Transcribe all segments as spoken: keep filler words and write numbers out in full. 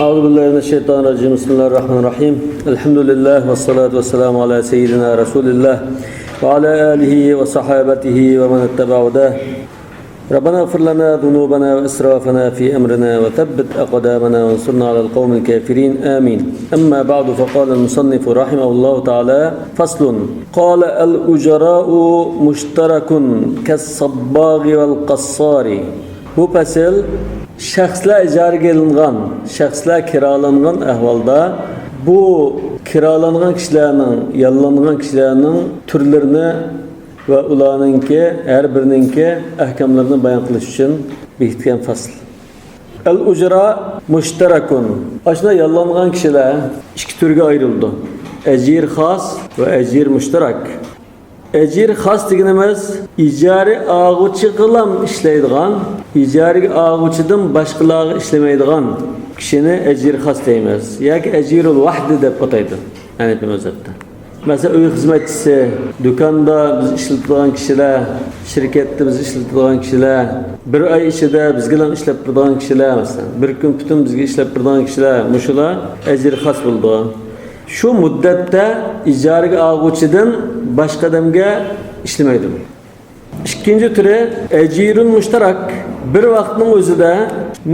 أعوذ بالله من الشيطان الرجيم. بسم الله الرحمن الرحيم. الحمد لله والصلاة والسلام على سيدنا رسول الله وعلى آله وصحابته ومن اتبع هداه. ربنا اغفر لنا ذنوبنا وإسرافنا في أمرنا وثبت أقدامنا وانصرنا على القوم الكافرين. آمين. أما بعد، فقال المصنف رحمه الله تعالى: فصل. قال: الأجراء مشترك كالصباغ والقصار. بۇ پەسىل شەخسلەر ئىجارىگە ئېلىنغان، شەخسلەر كىرالانغان ئەھۋالدا بۇ كىرالانغان كىشىلەرنىڭ، ياللانغان كىشىلەرنىڭ تۈرلىرىنى ۋە ئۇلارنىڭكى ھەر بىرىنىڭكى ئەھكاملىرىنى بايان قىلىش ئۈچۈن بېكىتكەن پەسىل. ئەل ئۇجرا مۇشتەرەكۇن. ئاشۇنداق ياللانغان كىشىلەر ئىككى تۈرگە ئايرىلىدۇ. ئەجىر خاس ۋە ئەجىر مۇشتەرەك. ئەجىر خاس دېگىنىمىز ئىجارە ئالغۇچىغىلام ئىشلەيدىغان، ئىجارىگە ئالغۇچىدىن باشقىلارغا ئىشلىمەيدىغان كىشىنى ئەجىر خاس دەيمىز ياكى ئەجىرۇل ۋەھدە دەپ ئاتايدۇ ھەنەفىي مەزھەپتە. مەسىلەن، ئۆي خىزمەتچىسى، دۇكاندا بىز ئىشلىتىدىغان كىشىلەر، شىركەتتە بىز ئىشلىتىدىغان كىشىلەر، بىر ئاي ئىچىدە بىزگىلا ئىشلەپ تۇرىدىغان كىشىلەر، مەسىلەن، بىر كۈن پۈتۈن بىزگە ئىشلەپ تۇرىدىغان كىشىلەر، مۇشۇلار ئەجىر خاس بولىدۇ. شۇ مۇددەتتە ئىجارىگە ئالغۇچىدىن باشقا ئادەمگە ئىشلىمەيدۇ. ئىككىنچى تۈرى ئەجىرۇن مۇشتەرەك. بىر ۋاقىتنىڭ ئۆزىدە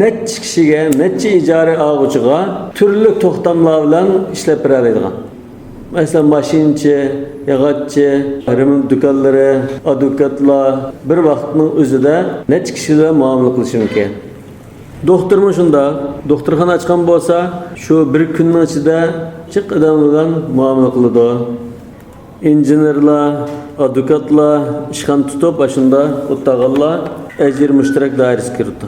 نەچچە كىشىگە، نەچچە ئىجارە ئالغۇچىغا تۈرلۈك توختاملار بىلەن ئىشلەپ بېرەلەيدىغان. مەسىلەن، ماشىنىچى، ياغاچچى، رېمونت دۇكانلىرى، ئادۋوكاتلار بىر ۋاقىتنىڭ ئۆزىدە نەچچە كىشى بىلەن مۇئامىلە قىلىشى مۇمكىن. دوختۇرمۇ شۇنداق. دوختۇرخانا ئاچقان بولسا، شۇ بىر كۈننىڭ ئىچىدە جىق ئادەم بىلەن مۇئامىلە قىلىدۇ. ئىنژېنېرلار، ئادۋوكاتلار، ئىشخانا تۇتۇپ، ئاشۇنداق ئولتۇرغانلار ئەجىر مۇشتەرەك دائىرىسىگە كىرىدۇ.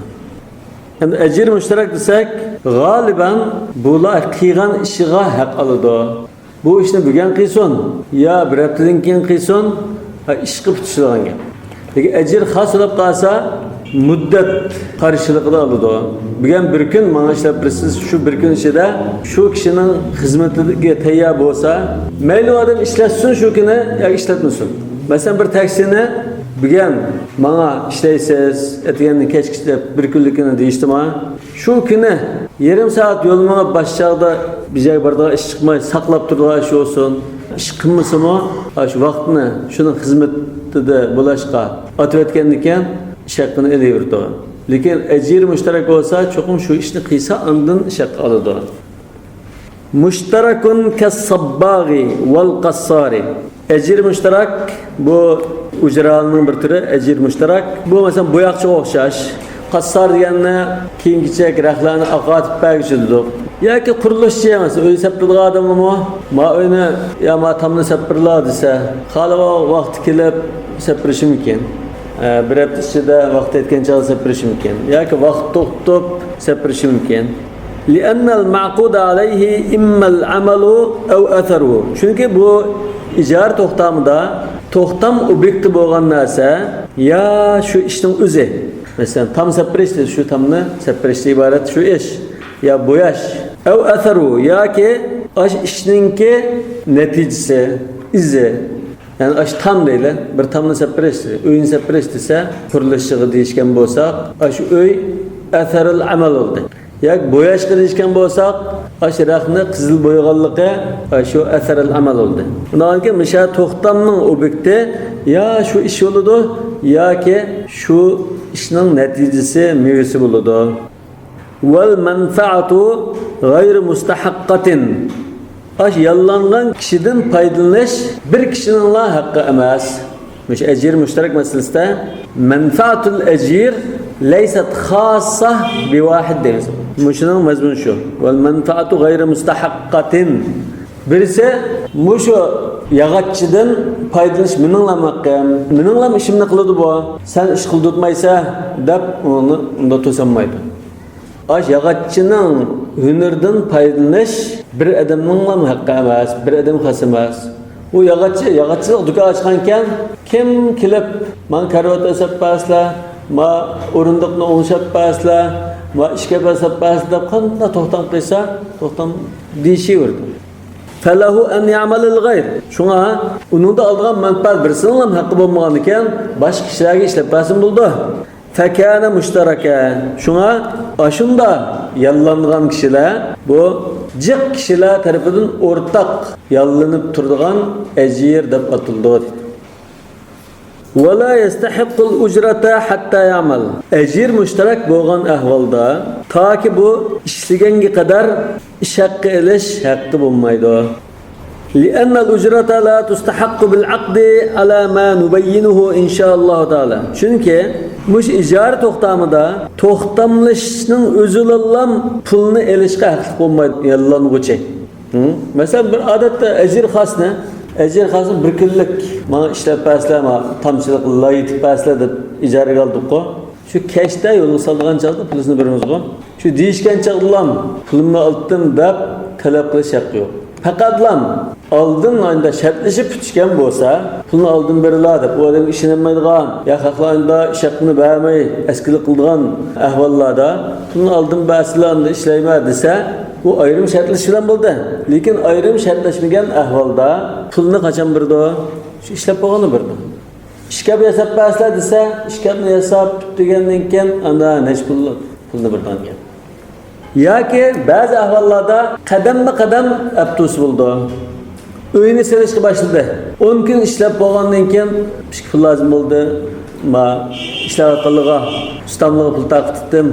ئەمدى ئەجىر مۇشتەرەك دېسەك، غالىبەن بۇلار قىلغان ئىشىغا ھەق ئالىدۇ. بۇ ئىشنى بۈگۈن قىلسۇن يا بىر ھەپتىدىن كېيىن قىلسۇن، ھە، ئىشقا پۈتۈشىدىغان گەپ. لېكىن ئەجىر خاس بولۇپ قالسا، مۇددەت قارشىلىقىدا ئالىدۇ. بۈگۈن بىر كۈن ماڭا ئىشلەپ بېرىسىز، شۇ بىر كۈن ئىچىدە شۇ كىشىنىڭ خىزمىتىگە تەييار بولسا، مەيلى ئۇ ئادەم ئىشلەتسۇن شۇ كۈنى ياكى ئىشلەتمىسۇن. مەسىلەن، بىر تاكسىنى بۈگۈن ماڭا ئىشلەيسىز، ئەتىگەندىن كەچكىچە دەپ بىر كۈنلۈكىنى دېيىشتىما، شۇ كۈنى يېرىم سائەت يول مېڭىپ، باش چاغدا بىر جايغا بارىدىغان ئىش چىقماي، ساقلاپ تۇرىدىغان ئىش بولسۇن. ئىش قىلمىسىمۇ، ئاشۇ ۋاقىتنى شۇنىڭ خىزمىتىدە بولۇشقا ئاتىۋەتكەندىكىن، ئىش ھەققىنى ئېلىۋېرىدۇ. لېكىن ئەجىر مۇشتەرەك بولسا، چوقۇم شۇ ئىشنى قىلسا، ئاندىن ئىش ھەققى ئالىدۇ. مۇشتەرەكۇن كەسسابباغى ۋەل قەسسارى. ئەجىر مۇشتەرەك، بۇ ئۇجرانىڭ بىر تۈرى، ئەجىر مۇشتەرەك. بۇ، مەسىلەن، بوياقچىغا ئوخشاش. قەسسار دېگەننى كىيىم-كېچەك، رەختلەرنى ئاقارتىپ بەرگۈچى دېدۇق. ياكى قۇرۇلۇشچى، مەسىلەن، ئۆي سەپلەيدىغان ئادەممۇ، ما ئۆينى يا ما تامنى سەپلەيلا دېسە، خالىغان ۋاقتى كېلىپ سەپلىشى مۇمكىن. ئە، بىر ھەپتە ئىچىدە ۋاقىت يەتكەن چاغدا سەپلىشى مۇمكىن. ياكى ۋاقىت توختىتىپ سەپلىشى مۇمكىن. لأن المعقود عليه إما العمل أو أثره. چۈنكى بۇ ئىجارە توختامىدا توختام ئوبيېكتى بولغان نەرسە يا شۇ ئىشنىڭ ئۆزى. مەسىلەن، تام سەپلەش، شۇ تامنى سەپلەشتىن ئىبارەت شۇ ئىش. يا بوياش. أو أثره، ياكى ئاشۇ ئىشنىڭكى نەتىجىسى، ئىزى. يەنى ئاشۇ تام دەيلى، بىر تامنى سەپلەش، ئۆينى سەپلەش دېسە، قۇرۇلۇشچىغا دېيىشكەن بولساق، ئاشۇ ئۆي ئەسەرىل ئەمەل بولدى. ياكى بوياشقا دېيىشكەن بولساق، ئاشۇ رەختنى قىزىل بويىغانلىقى، ئاشۇ ئەسەرىل ئەمەل بولدى. ئۇنىڭدىن كېيىن مۇشۇ توختامنىڭ ئوبيېكتى يا شۇ ئىش بولىدۇ، ياكى شۇ ئىشنىڭ نەتىجىسى، مېۋىسى بولىدۇ. ۋەل مەنفەئەتۇ غەيرۇ مۇستەھەققەتىن. ئاشۇ ياللانغان كىشىدىن پايدىلىنىش بىر كىشىنىڭلا ھەققى ئەمەس. مۇشۇ ئەجىر مۇشتەرەك مەسىلىسىدە مەنفەئەتۇل ئەجىر لەيسەت خاسسە بىۋاھىد دەيمىز. مۇشۇنىڭ مەزمۇنى شۇ. ۋەل مەنفەئەتۇ غەيرۇ مۇستەھەققەتىن. بىرسى مۇشۇ ياغاچچىدىن پايدىلىنىش مېنىڭلام ھەققىم، مېنىڭلام ئىشىمنى قىلىدۇ بۇ، سەن ئىش قىلدۇرتمايسەن دەپ ئۇنى ئۇنداق توسالمايدۇ. ئاش ياغاچچىنىڭ ھۈنىرىدىن پايدىلىنىش بىر ئادەمنىڭلام ھەققى ئەمەس، بىر ئادەم خاس ئەمەس. ئۇ ياغاچچى، ياغاچچىلىق دۇكان ئاچقانكەن، كىم كېلىپ، ماڭا كارىۋات ياساپ بەرسىلە، ما ئورۇندۇقنى ئوڭشاپ بەرسىلە، ما ئىشكەپ ياساپ بەرسىلە دەپ قانداق توختام قىلسا، توختام دېيىشىۋېرىدۇ. فَلَهُ أَنْ يَعْمَلَ لِلْغَيْرِ. شۇڭا ئۇنىڭدا ئالىدىغان مەنپەئەت بىرسىنىڭلام ھەققى بولمىغاندىكىن، باشقا كىشىلەرگە ئىشلەپ بەرسىمۇ بولىدۇ. فكان مشتركا. شۇڭا ئاشۇندا ياللانغان كىشىلەر بۇ جىق كىشىلەر تەرىپىدىن ئورتاق ياللىنىپ تۇرىدىغان ئەجىر دەپ ئاتىلىدۇ. ولا يستحق الأجرة حتى يعمل. ئەجىر مۇشتەرەك بولغان ئەھۋالدا تاكى بۇ ئىشلىگەنگە قەدەر ئىش ھەققى ئېلىش ھەققى بولمايدۇ. لأن الأجرة لا تستحق بالعقد على ما نبينه إن شاء الله تعالى. چۈنكى مۇشۇ ئىجارە توختامىدا توختاملىشىشنىڭ ئۆزىلىلا پۇلنى ئېلىشقا ھەقلىق بولمايدۇ ياللانغۇچى. ھە؟ مەسىلەن، بىر ئادەتتە ئەجىر خاسنى، ئەجىر خاسنى بىر كۈنلۈك ماڭا ئىشلەپ بەرسىلە، ماڭا تامچىلىق لاي ئېتىپ بەرسىلە دەپ ئىجارىگە ئالدۇققۇ. شۇ كەچتە يولغا سالىدىغان چاغدا پۇلىسىنى بېرىمىزغۇ. شۇ دېيىشكەن چاغدىلام پۇلۇمنى ئالدىم دەپ تەلەپ قىلىش ھەققى يوق. پەقەتلام ئالدىن ئاينىدا شەرتلىشىپ پۈتۈشكەن بولسا، پۇلنى ئالدىن بېرىلا دەپ، ئۇ ئادەمگە ئىشىنەلمەيدىغان، يا خەقلەر ئاينىدا ئىش ھەققىنى بەرمەي ئەسكىلىك قىلىدىغان ئەھۋاللاردا، پۇلنى ئالدىن بەرسىلە، ئاندىن ئىشلەيمەن دېسە، ئۇ ئايرىم شەرتلىشىش بىلەن بولدى. لېكىن ئايرىم شەرتلەشمىگەن ئەھۋالدا پۇلنى قاچان بېرىدۇ؟ شۇ ئىشلەپ بولغاندا بېرىدۇ. ئىشكاپ ياساپ بەرسىلە دېسە، ئىشكاپنى ياساپ پۈتتۈرگەندىن كېيىن، ئاندىن نەچچە پۇل، پۇلنى بېرىدىغان گەپ. ياكى بەزى ئەھۋاللاردا قەدەممۇ قەدەم ئەپ تۇرسا بولىدۇ. ئۆينى سېلىشقا باشلىدى. ئون كۈن ئىشلەپ بولغاندىن كېيىن، ئىككى پۇل لازىم بولدى. ما ئىشلەۋاتقانلىرىغا، ئۇستاملىرىغا پۇل تارقىتىپ،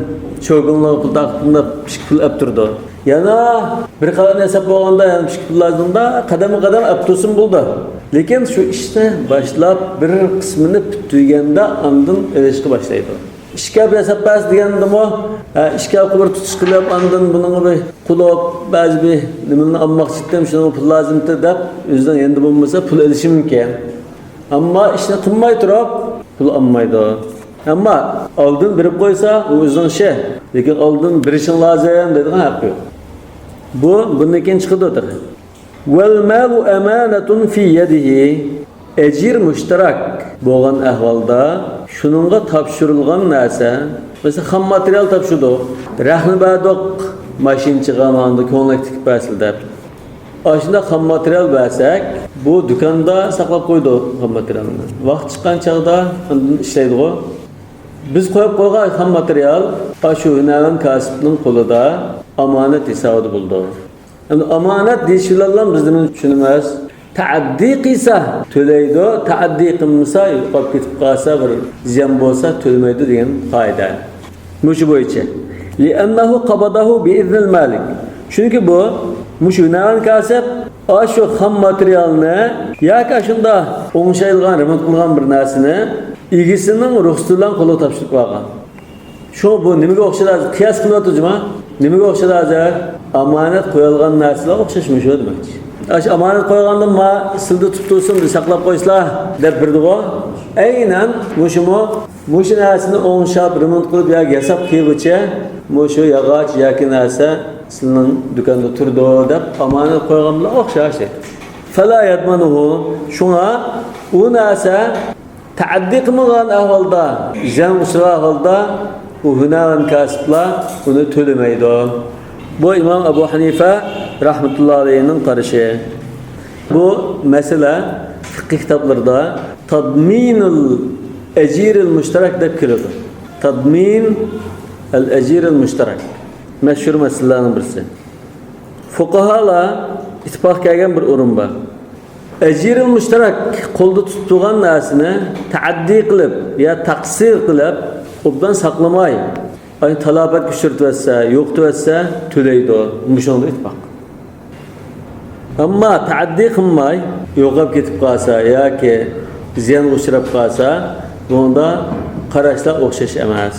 شوگۇنلىرىغا پۇل تارقىتىپ دەپ ئىككى پۇل ئەپ تۇرىدۇ. يەنە بىر قەۋەتنى ياساپ بولغاندا، يەنە ئىككى پۇل لازىمدا قەدەممۇ قەدەم ئەپ تۇرسىمۇ بولىدۇ. لېكىن شۇ ئىشنى باشلاپ، بىر قىسمىنى پۈتتۈرگەندە ئاندىن ئېلىشقا باشلايدۇ. ئىشكاپ ياساپ بەرسە دېگەندىمۇ، ھە، ئىشكاپقا بىر تۇتۇش قىلىپ، ئاندىن بۇنىڭغا بىر قۇلۇپ، بەزى بىر نېمىلەرنى ئالماقچى ئىدىم، شۇنىڭغا پۇل لازىمتى دەپ، ئۆزىنىڭ يېنىدا بولمىسا پۇل ئېلىشى مۇمكىن. ئەمما ئىشنى قىلماي تۇرۇپ پۇل ئالمايدۇ. ئەمما ئالدىن بېرىپ قويسا، ئۇ ئۆزىنىڭ ئىشى. لېكىن ئالدىن بېرىشىڭ لازىم دەيدىغان ھەققى يوق. بۇ بۇندىن كېيىن چىقىدۇ تېخى. والمال أمانة في يده. ئەجىر مۇشتەرەك بولغان ئەھۋالدا شۇنىڭغا تاپشۇرۇلغان نەرسە، مەسىلەن، خام ماتېرىيال تاپشۇردۇق، رەخنە بەردۇق، ماشىنىچىغا ماڭدى، كۆڭلەك تىكىپ بەرسىلە دەپ. ئاشۇنداق خام ماتېرىيال بەرسەك، بۇ دۇكاندا ساقلاپ قويىدۇ خام ماتېرىيالنى. ۋاقىت چىققان چاغدا ئاندىن ئىشلەيدىغۇ. بىز قويۇپ قويغان خام ماتېرىيال ئاشۇ ھۈنەرۋەن كاسىپنىڭ قولىدا ئامانەت ھېسابىدا بولىدۇ. ئەمدى ئامانەت دېيىش بىلەنلا بىز نېمىنى چۈشىنىمىز؟ تەئەددى قىلسا تۆلەيدۇ، تەئەددى قىلمىسا، يوقاپ كېتىپ قالسا، بىر زىيان بولسا تۆلىمەيدۇ دېگەن قائىدە. مۇشۇ بويىچە. لأنه قبضه بإذن المالك. چۈنكى بۇ، مۇشۇ ھۈنەرۋەن كاسىپ ئاشۇ خام ماتېرىيالنى ياكى ئاشۇنداق ئوڭشايدىغان، رېمونت قىلغان بىر نەرسىنى ئىگىسىنىڭ رۇخسىتى بىلەن قولىغا تاپشۇرۇپ قالغان. شۇ بۇ نېمىگە ئوخشىدى ھازىر؟ قىياس قىلىۋاتىدۇ جۇما. نېمىگە ئوخشىدى ھازىر؟ ئامانەت قويۇلغان نەرسىلەر ئوخشاش مۇشۇ دېمەكچى. ئاشۇ ئامانەت قويغاندا ما سىلىدە تۇتۇپ تۇرسۇن، بىز ساقلاپ قويسىلا دەپ بېرىدىغۇ. ئەينەن مۇشۇمۇ، مۇشۇ نەرسىنى ئوڭشاپ، رېمونت قىلىپ ياكى ياساپ كىرگۈچە مۇشۇ ياغاچ ياكى نەرسە سىلىنىڭ دۇكاندا تۇرىدۇ دەپ ئامانەت قويغان بىلەن ئوخشاش. فلا يضمنه. شۇڭا ئۇ نەرسە تەئەددى قىلمىغان ئەھۋالدا، زىيان ئۇچرىغان ئەھۋالدا ئۇ ھۈنەرۋەن كاسىپلار ئۇنى تۆلىمەيدۇ. بۇ ئىمام ئەبۇ ھەنىفە رەھمەتۇللا ئەلەيھىنىڭ قارىشى. بۇ مەسىلە فىقھىي كىتابلىرىدا تەزمىنۇل ئەجىرىل مۇشتەرەك دەپ كېلىدۇ. تەزمىن ئەل ئەجىرىل مۇشتەرەك. مەشھۇر مەسىلىلەرنىڭ بىرسى. فۇقاھالار ئىتتىپاق كەلگەن بىر ئورۇن بار. ئەجىرىل مۇشتەرەك قولدا تۇتۇپ تۇرغان نەرسىنى تەئەددى قىلىپ يا تەقسىر قىلىپ، ئوبدان ساقلىماي، ئاي تالاپەتكە ئۇچرىتىۋەتسە، يوقىتىۋەتسە، تۆلەيدۇ. مۇشۇنىڭدا ئىتتىپاق. ئەمما تەئەددى قىلماي، يوقاپ كېتىپ قالسا ياكى زىيانغا ئۇچراپ قالسا، بۇنىڭدا قاراشلار ئوخشاش ئەمەس.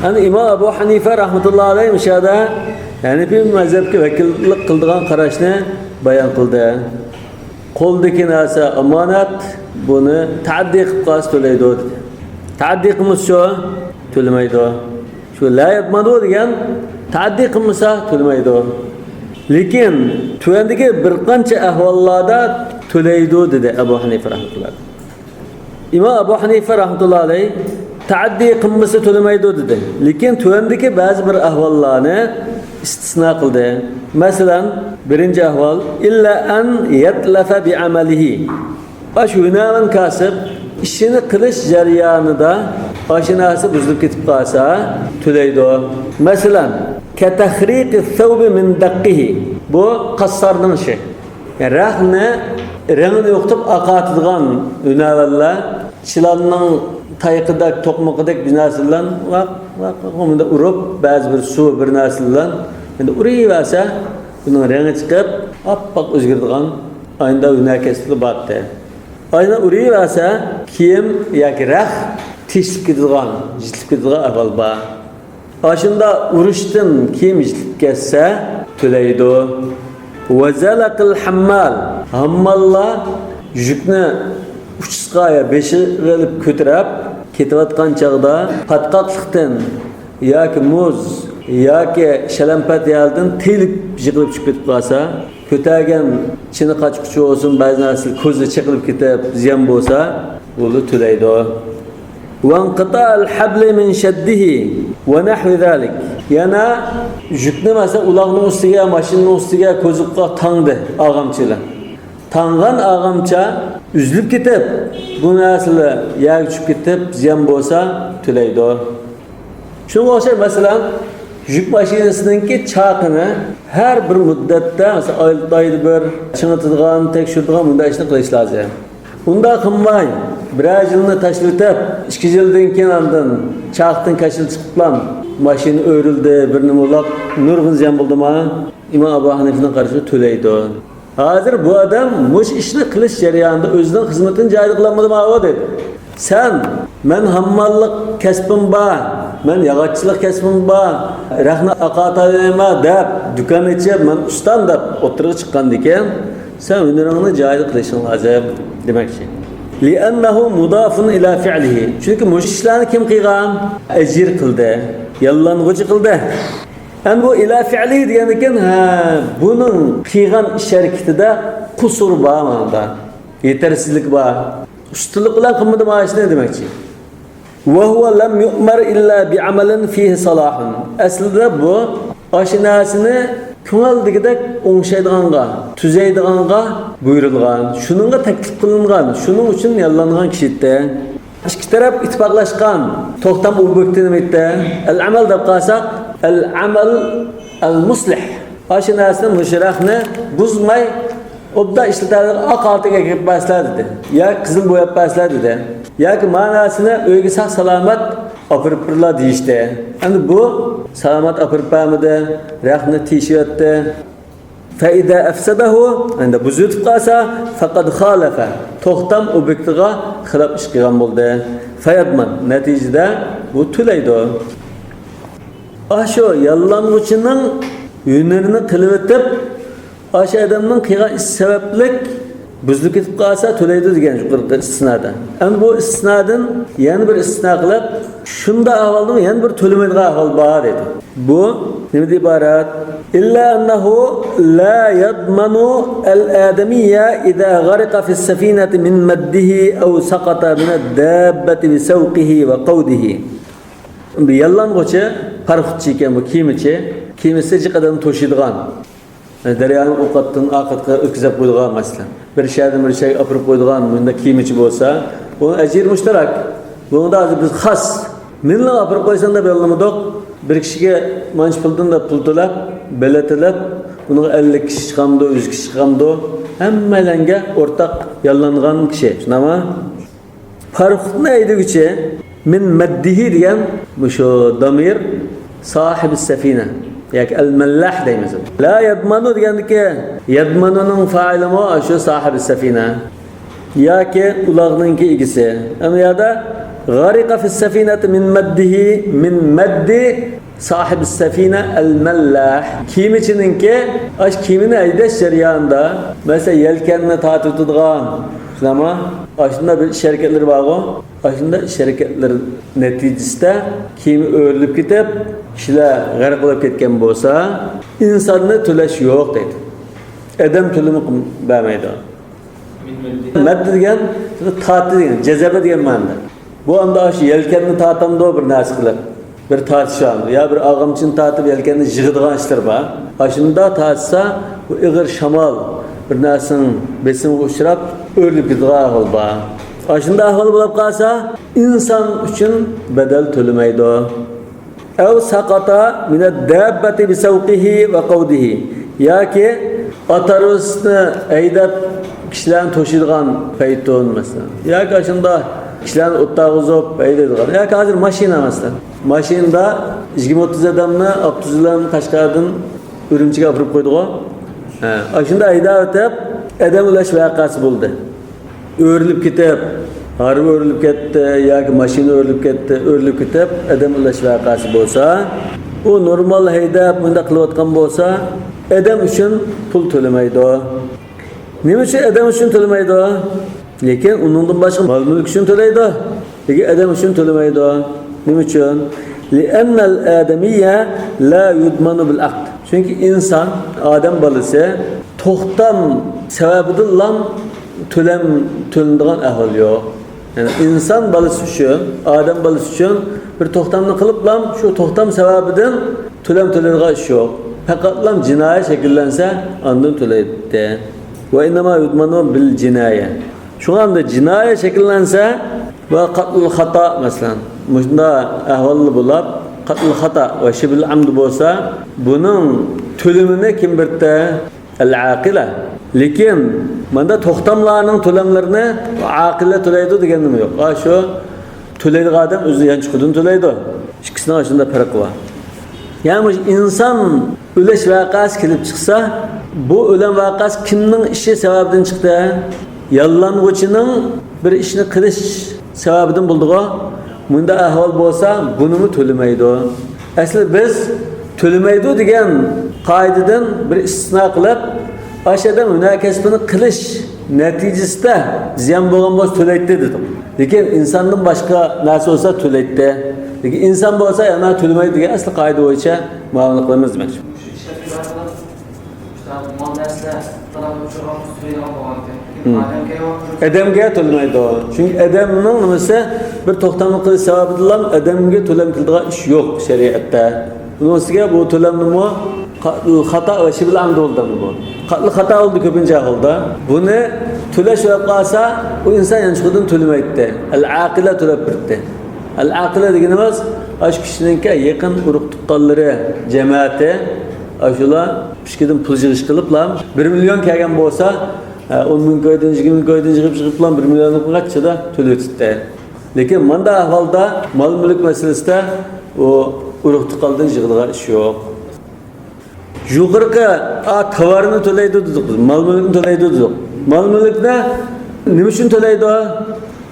ئەنە ئىمام ئەبۇ ھەنىفە رەھمەتۇللا ئەلەيھ مۇشۇ يەردە ھەنىفىي مەزھەپكە ۋەكىللىك قىلىدىغان قاراشنى بايان قىلدى. قولدىكى نەرسە ئامانەت، بۇنى تەئەددى قىلىپ قالسا تۆلەيدۇ دېدى. تەئەددى قىلمىسىچۇ؟ تۆلىمەيدۇ. شۇ لا يضمنه دېگەن تەئەددى قىلمىسا تۆلىمەيدۇ. لېكىن تۆۋەندىكى بىر قانچە ئەھۋاللاردا تۆلەيدۇ دېدى ئەبۇ ھەنىفە رەھمەتۇللا ئەلەيھ. ئىمام ئەبۇ ھەنىفە رەھمەتۇللا ئەلەيھ تەئەددى قىلمىسا تۆلىمەيدۇ دېدى. لېكىن تۆۋەندىكى بەزى بىر ئەھۋاللارنى ئىستىسنا قىلدى. مەسىلەن، بىرىنچى ئەھۋال، إلا أن يتلف بعمله. ئاشۇ ھۈنەرۋەن كاسىپ ئىشىنى قىلىش جەريانىدا ئاشۇ نەرسە بۇزۇلۇپ كېتىپ قالسا، تۆلەيدۇ. مەسىلەن، كەتەخرىقى سەۋبى مىن دەققىھى. بۇ قاسسارنىڭ ئىشى. يەنى رەخنە رەڭنى يوقىتىپ ئاقارتىدىغان ھۈنەرۋەنلەر چىلاننىڭ تايىقىدەك، توقمىقىدەك بىر نەرسە بىلەن ۋاق، ۋاق، ۋاق، مۇنداق ئۇرۇپ، بەزى بىر سۇ، بىر نەرسە بىلەن ئەمدى ئۇرۇۋەرسە، بۇنىڭ رەڭگى چىقىپ، ئاپئاق ئۆزگىرىدىغان ئاينىدا ھۈنەر كەسپى بارتى. ئاينا ئۇرۇۋەرسە، كىيىم ياكى رەخ تېشىلىپ كېتىدىغان، يىرتىلىپ كېتىدىغان ئەھۋال بار. ئاشۇنداق ئۇرۇشتىن كىيىم يىرتىلىپ كەتسە، تۆلەيدۇ. ۋە زەلەقىل ھەممال. ھامماللار يۈكنى ئۇچىسىغا يا بېشىغا ئېلىپ كۆتۈرۈپ كېتىۋاتقان چاغدا پاتقاقلىقتىن ياكى مۇز ياكى شەلەمپەت يەردىن تېيىلىپ يىقىلىپ چۈشۈپ كېتىپ قالسا، كۆتەرگەن چىنە قاچقۇچى بولسۇن، بەزى نەرسىلەر كۆزى چېقىلىپ كېتىپ زىيان بولسا، بۇلار تۆلەيدۇ. ۋانقىتائىل ھەبلى مىن شەددىھى ۋە نەھۋى زالىك. يەنە يۈكنى، مەسىلەن، ئۇلاغنىڭ ئۈستىگە، ماشىنىنىڭ ئۈستىگە كوزۇپقا تاڭدى ئارغامچىلار. تاڭغان ئارغامچا ئۈزۈلۈپ كېتىپ، بۇ نەرسىلەر يەرگە چۈشۈپ كېتىپ زىيان بولسا، تۆلەيدۇ. شۇنىڭغا ئوخشاش، مەسىلەن، يۈك ماشىنىسىنىڭكى چاقىنى ھەر بىر مۇددەتتە، مەسىلەن، ئايدا، ئايدا بىر چىڭىتىدىغان، تەكشۈرىدىغان، مۇنداق ئىشنى قىلىش لازىم. ئۇنداق قىلماي، بىرەر يىلنى تاشلىۋېتىپ، ئىككى يىلدىن كېيىن ئاندىن چاقتىن كاشىلا چىقىپلا ماشىنا ئۆرۈلدى، بىر نېمە بولۇپ، نۇرغۇن زىيان بولدىما؟ ئىمام ئەبۇ ھەنىفىنىڭ قارىشىغا تۆلەيدۇ. ھازىر بۇ ئادەم مۇشۇ ئىشنى قىلىش جەريانىدا ئۆزىنىڭ خىزمىتىنى جايىدا قىلالمىدىمۇ دەيدۇ. سەن، مەن ھامماللىق كەسپىم بار، مەن ياغاچچىلىق كەسپىم بار، رەخنە ئاقارتالايمەن دەپ، دۇكان ئېچىپ، مەن ئۇستام دەپ ئوتتۇرىغا چىققاندىكىن، سەن ھۈنىرىڭنى جايىدا قىلىشىڭ لازىم دېمەكچى. لىئەننەھۇ مۇدافۇن ئىلا فىئلىھى. چۈنكى مۇشۇ ئىشلارنى كىم قىلغان؟ ئەجىر قىلدى، ياللانغۇچى قىلدى. ئەمدى بۇ ئىلا فىئلى دېگەندىكىن، ھە، بۇنىڭ قىلغان ئىش ھەرىكىتىدە قۇسۇر بار مانىدا. يېتەرسىزلىك بار. ئۇستىلىق بىلەن قىلمىدى مانا ئىشنى دېمەكچى. ۋەھۇۋە لەم يۇئمەر ئىللا بىئەمەلىن فىھى سالاھۇن. ئەسلىدە بۇ ئاشۇ نەرسىنى كۆڭۈل دېگۈدەك ئوڭشايدىغانغا، تۈزەيدىغانغا بۇيرۇلغان، شۇنىڭغا تەكلىپ قىلىنغان، شۇنىڭ ئۈچۈن ياللانغان كىشى ئىدى. ئىككى تەرەپ ئىتتىپاقلاشقان توختام ئوبيېكتى نېمە ئىدى؟ ئەل ئەمەل دەپ قالساق، ئەل ئەمەل ئەل مۇسلىھ. ئاشۇ نەرسىنى، مۇشۇ رەخنە بۇزماي، ئوبدان ئىشلىتەلىگەن ئاق ھالىتىگە ئەكىرىپ بەرسىلە دېدى. ياكى قىزىل بوياپ بەرسىلە دېدى. ياكى ما نەرسىنى ئۆيگە ساق سالامەت ئاپىرىپ بېرىلا دېيىشتى. ئەمدى بۇ سالامەت ئاپىرىپ بەرمىدى، رەخنە تېشىۋەتتى. فەئىزا ئەفسەدەھۇ، ئەمدى بۇزۇۋېتىپ قالسا، فەقەد خالەفە، توختام ئوبيېكتىغا خىلاپ ئىش قىلغان بولدى. فەيەدمەن، نەتىجىدە بۇ تۆلەيدۇ. ئاشۇ ياللانغۇچىنىڭ ھۈنىرىنى قىلىۋېتىپ، ئاشۇ ئادەمنىڭ قىلغان ئىشى سەۋەبلىك بۇزۇلۇپ كېتىپ قالسا تۆلەيدۇ دېگەن يۇقىرىقى ئىستىسنادا. ئەمدى بۇ ئىستىسنادىن يەنە بىر ئىستىسنا قىلىپ، شۇنداق ئەھۋالدىمۇ يەنە بىر تۆلىمەيدىغان ئەھۋال بار دەيدۇ. بۇ نېمىدىن ئىبارەت؟ إلا أنه لا يضمن الآدمي إذا غرق في السفينة من مده أو سقط من الدابة بسوقه وقوده. ياللانغۇچى پاراخوتچى ئىكەن، بۇ كېمىچى. كېمىسى جىق ئادەمنى توشۇيدىغان. دەريانىڭ ئۇ قاتتىن ئا قاتقا ئۆتكۈزۈپ قويىدىغان، مەسىلەن، بىر شەھەردىن بىر شەھەرگە ئاپىرىپ قويىدىغان مۇنداق كېمىچى بولسا، بۇنىڭ ئەجرى مۇشتەرەك. بۇنىڭدا ھازىر بىز خاس مىللىغا ئاپىرىپ قويساڭ دەپ يوللىمىدۇق. بىر كىشىگە مانچە پۇلدىن دەپ پۇل تۆلەپ، بېلەت ئېلىپ، بۇنىڭغا ئەللىك كىشى چىقامدۇ، يۈز كىشى چىقامدۇ، ھەممەيلەنگە ئورتاق ياللانغان كىشى. شۇنداقمۇ؟ پاراخوتنى ھەيدىگۈچى مىن مەددىھى دېگەن مۇشۇ دامىر ساھىبى سەفىنە ياكى ئەل مەللاھ دەيمىز. لا يەدمەنۇ دېگەندىكى يەدمەنۇنىڭ فائىلىمۇ شۇ ساھىبى سەفىنە ياكى ئۇلاغنىڭكى ئىگىسى. ئەمما يەردە غەرىقە فىس سەفىنەتى مىن مەددىھى، مىن مەددى ساھىبى سەفىنە ئەل مەللاھ. كېمىچىنىڭكى ئاش كېمىنى ھەيدەش جەريانىدا، مەسىلەن، يەلكەننى تارتىۋېتىدىغان، شۇنداقمۇ؟ ئاشۇنداق بىر ئىش ھەرىكەتلىرى بارغۇ. ئاشۇنداق ئىش ھەرىكەتلىرى نەتىجىسىدە كېمە ئۆرۈلۈپ كېتىپ، كىشىلەر غەرق بولۇپ كەتكەن بولسا، ئىنساننى تۆلەش يوق دەيدۇ. ئادەم تۆلىمى بەرمەيدۇ. مەددى دېگەن، تارتتى دېگەن، جەزەبە دېگەن مەنىدە. بۇ ئاندا ئاشۇ يەلكەننى تارتامدۇ بىر نەرسە قىلىپ، بىر تارتىش بار. يا بىر ئاغامچىنى تارتىپ يەلكەننى يىغىدىغان ئىشلىرى بار. ئاشۇنداق تارتسا، بۇ ئېغىر شامال بىر نەرسىنىڭ بېسىمىغا ئۇچراپ، ئۆرۈلۈپ كېتىدىغان ئەھۋال بار. ئاشۇنداق ئەھۋال بولۇپ قالسا، ئىنسان ئۈچۈن بەدەل تۆلىمەيدۇ. ئەۋ سەقەتە مىنەد داببەتى بىسەۋقىھى ۋە قەۋدىھى. ياكى ئات ھارۋىسىنى ھەيدەپ كىشىلەرنى توشۇيدىغان پەيتۇن، مەسىلەن. ياكى ئاشۇنداق كىشىلەرنى ئولتۇرغۇزۇپ ھەيدەيدىغان. ياكى ھازىر ماشىنا، مەسىلەن. ماشىنىدا يىگىرمە ئوتتۇز ئادەمنى ئاپتوبۇس بىلەن قەشقەردىن ئۈرۈمچىگە ئاپىرىپ قويدىغۇ. ھە، ئاشۇنداق ھەيدەۋېتىپ، ئادەم ئۆلۈش ۋەقەسى بولدى. ئۆرۈلۈپ كېتىپ، ھارۋا ئۆرۈلۈپ كەتتى ياكى ماشىنا ئۆرۈلۈپ كەتتى، ئۆرۈلۈپ كېتىپ، ئادەم ئۆلۈش ۋەقەسى بولسا، ئۇ نورمال ھەيدەپ، مۇنداق قىلىۋاتقان بولسا، ئادەم ئۈچۈن پۇل تۆلىمەيدۇ. نېمە ئۈچۈن ئادەم ئۈچۈن تۆلىمەيدۇ؟ لېكىن ئۇنىڭدىن باشقا مال-مۈلۈك ئۈچۈن تۆلەيدۇ. لېكىن ئادەم ئۈچۈن تۆلىمەيدۇ. نېمە ئۈچۈن؟ لأن الآدمي لا يضمن بالعقد. چۈنكى ئىنسان، ئادەم بالىسى توختام سەۋەبىدىنلا تۆلەم تۆلىنىدىغان ئەھۋال يوق. يەنى ئىنسان بالىسى ئۈچۈن، ئادەم بالىسى ئۈچۈن بىر توختامنى قىلىپلا شۇ توختام سەۋەبىدىن تۆلەم تۆلەيدىغان ئىش يوق. پەقەتلا جىنايە شەكىللەنسە، ئاندىن تۆلەيدۇ. وإنما يضمن بالجناية. شۇڭا ئەمدى جىنايە شەكىللەنسە، ۋە قەتلۇل خاتا، مەسىلەن، مۇشۇنداق ئەھۋاللار بولۇپ، قەتلۇل خاتا ۋە شىبھۇل ئەمد بولسا، بۇنىڭ تۆلىمىنى كىم بېرىدۇ؟ ئەل ئاقىلە. لېكىن ماندا توختاملارنىڭ تۆلەملىرىنى ئاقىلە تۆلەيدۇ دېگەن نېمە يوق. ھا، شۇ تۆلەيدىغان ئادەم ئۆزى يانچۇقىدىن تۆلەيدۇ. ئىككىسىنىڭ ئارىسىدا پەرق بار. يەنى مۇشۇ ئىنسان ئۆلۈش ۋەقەسى كېلىپ چىقسا، بۇ ئۆلۈم ۋەقەسى كىمنىڭ ئىشى سەۋەبىدىن چىقتى؟ ياللانغۇچىنىڭ بىر ئىشنى قىلىش سەۋەبىدىن بولدىغۇ. مۇنداق ئەھۋال بولسا، بۇنىمۇ تۆلىمەيدۇ. ئەسلى بىز تۆلىمەيدۇ دېگەن قائىدىدىن بىر ئىستىسنا قىلىپ، ئاشۇ ئادەم ھۈنەر كەسپىنى قىلىش نەتىجىسىدە زىيان بولغان بولسا تۆلەيتتى دېدۇق. لېكىن ئىنساندىن باشقا نەرسە بولسا تۆلەيتتى. لېكىن ئىنسان بولسا يەنە تۆلىمەيدۇ دېگەن ئەسلى قائىدە بويىچە مۇئامىلە قىلىمىز دېمەكچى. ئادەمگە تۆلىمەيدۇ. چۈنكى ئادەمنىڭ نېمىسى، بىر توختامنى قىلىش سەۋەبىدىنلا ئادەمگە تۆلەم قىلىدىغان ئىش يوق شەرىئەتتە. بۇنىڭ ئۈستىگە بۇ تۆلەمنىمۇ قەتلۇل خاتا ۋە شىبھۇل ئەمد بولدى بۇ. قەتلۇل خاتا بولدى كۆپىنچە ھالدا. بۇنى تۆلەش بولۇپ قالسا، ئۇ ئىنسان يانچۇقىدىن تۆلىمەيتتى. ئەل ئاقىلە تۆلەپ بېرىتتى. ئەل ئاقىلە دېگىنىمىز، ئاشۇ كىشىنىڭكى يېقىن ئۇرۇق تۇغقانلىرى، جەمەتى، ئاشۇلار ئىچكىدىن پۇل يىغىش قىلىپلا، بىر مىليون كەلگەن بولسا، ئون مىڭ كويدىن، يىگىرمە مىڭ كويدىن يىغىپ، يىغىپلا بىر مىليونغىچە تۆلىۋېتىتتى. لېكىن مۇنداق ئەھۋالدا مال-مۈلۈك مەسىلىسىدە ئۇ ئۇرۇق-تۇغقانلىرىدىن يىغىدىغان ئىش يوق. يۇقىرىقى، ئا، تاۋارنى تۆلەيدۇ دېدۇق بىز، مال-مۈلۈكنى تۆلەيدۇ دېدۇق. مال-مۈلۈكنى نېمە ئۈچۈن تۆلەيدۇ؟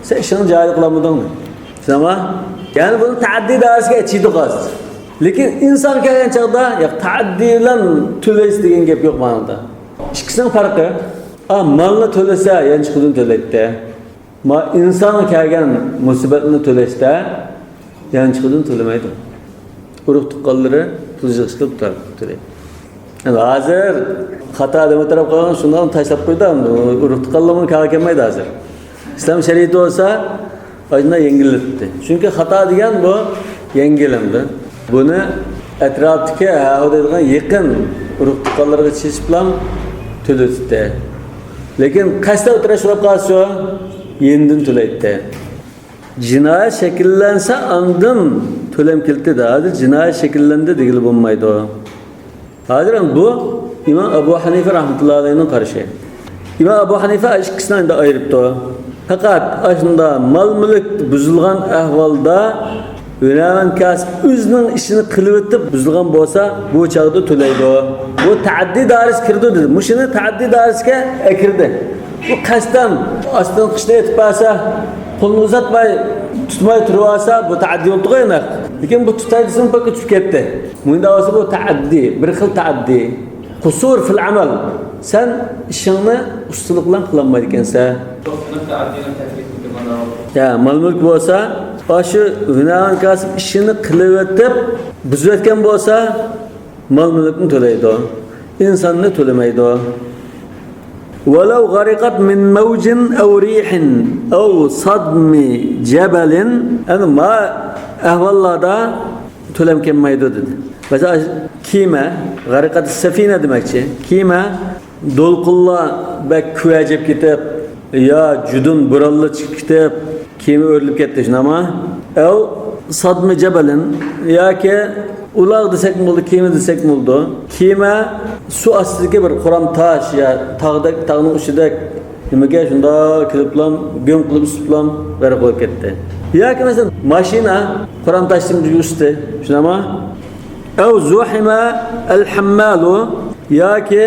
سەن ئىشىڭنى جايىدا قىلالمىدىڭ. شۇنداقمۇ؟ يەنى بۇنى تەئەددىي دائىرىسىگە ئېچىدۇق ھازىر. لېكىن ئىنسان كەلگەن چاغدا، ياق، تەئەددىي بىلەن تۆلەيسىز دېگەن گەپ يوق ماڭىدا. ئىككىسىنىڭ پەرقى، ئا، مالنى تۆلىسە، يانچۇقىدىن تۆلەيتتى. ما ئىنسانغا كەلگەن مۇسىبەتنى تۆلەشتە يانچۇقىدىن تۆلىمەيدۇ. ئۇرۇق-تۇغقانلىرى پۇل يىغىش قىلىپ تۆلەيدۇ. ئەمدى ھازىر خاتا دەپ ئولتۇرۇپ قالغان، شۇنداق تاشلاپ قويدى. ئۇرۇق-تۇغقانلىرىمۇ كەلمەيدۇ ھازىر. ئىسلام شەرىئىتى بولسا ئاشۇنداق يەڭگىللىتىپتۇ. چۈنكى خاتا دېگەن بۇ يەڭگىل ئەمدى. بۇنى ئەتراپتىكى ھە دەيدىغان يېقىن ئۇرۇق-تۇغقانلىرىغا چېچىپلا تۆلىتىپتۇ. لېكىن قەستەن ئولتۇرۇپ قالسا، يېنىدىن تۆلەيتتى. جىنايەت شەكىللەنسە، ئاندىن تۆلەم كېلىتتى-دە. ھازىر جىنايەت شەكىللەندى دېگىلى بولمايدۇ. ھازىر بۇ ئىمام ئەبۇ ھەنىفە رەھمەتۇللا ئەلەيھنىڭ قارىشى. ئىمام ئەبۇ ھەنىفە ئىككىسىنى ئەمدى ئايرىپتۇ. پەقەت ئاشۇنداق مال-مۈلۈك بۇزۇلغان ئەھۋالدا ھۈنەرۋەن كاسىپ ئۆزىنىڭ ئىشىنى قىلىۋېتىپ بۇزۇلغان بولسا، بۇ چاغدا تۆلەيدۇ. بۇ تەئەددىي دائىرىسىگە كىرىدۇ دېدى. مۇشۇنى تەئەددىي دائىرىسىگە ئەكىردى. بۇ قەستەن ئاستىنقى قىشتا ئېتىپ بەرسە، قولىنى ئۇزاتماي، تۇتماي تۇرۇۋالسا، بۇ تەئەددىي بولۇپتۇغۇ ئېنىق. لېكىن بۇ تۇتاي دېسىمۇ، پاكا تۇتۇپ كەتتى. مۇنداق بولسا، بۇ تەئەددىي، بىر خىل تەئەددىي. قۇسۇر فىل ئەمەل. سەن ئىشىڭنى ئۇستىلىق بىلەن قىلالمايدىكەنسەن. يا، مال-مۈلۈك بولسا، ئاشۇ ھۈنەرۋەن كاسىپ ئىشىنى قىلىۋېتىپ، بۇزۇۋەتكەن بولسا، مال-مۈلۈكنى تۆلەيدۇ، ئىنساننى تۆلىمەيدۇ. ۋەلەۋ غەرىقەت مىن مەۋجىن ئەۋ رىيھىن ئەۋ سادمى جەبەلىن. يەنى ما ئەھۋاللاردا تۆلەم كەلمەيدۇ دېدى. مەسىلەن، كېمە، غەرىقەت سەفىنە دېمەكچى. كېمە دولقۇنلار بەك كۈۋەجەپ كېتىپ، يا جۇدۇن بورانلا چىقىپ كېتىپ، كېمە ئۆرۈلۈپ كەتتى، شۇنداقمۇ؟ ئەۋ سادمى جەبەلىن، ياكى ئۇلاغ دېسەكمۇ بولىدۇ، كېمە دېسەكمۇ بولىدۇ. كېمە سۇ ئاستىدىكى بىر قۇرام تاش يا تاغدەك، تاغنىڭ ئۈستىدەك نېمىگە شۇنداق كېلىپلام، گۈڭ قىلىپ ئۈسۈپلام غەرق بولۇپ كەتتى. ياكى مەسىلەن، ماشىنا قۇرام تاشتىن ئۈستى، شۇنداقمۇ؟ ئەۋ زۇھىمە ئەل ھەممالۇ، ياكى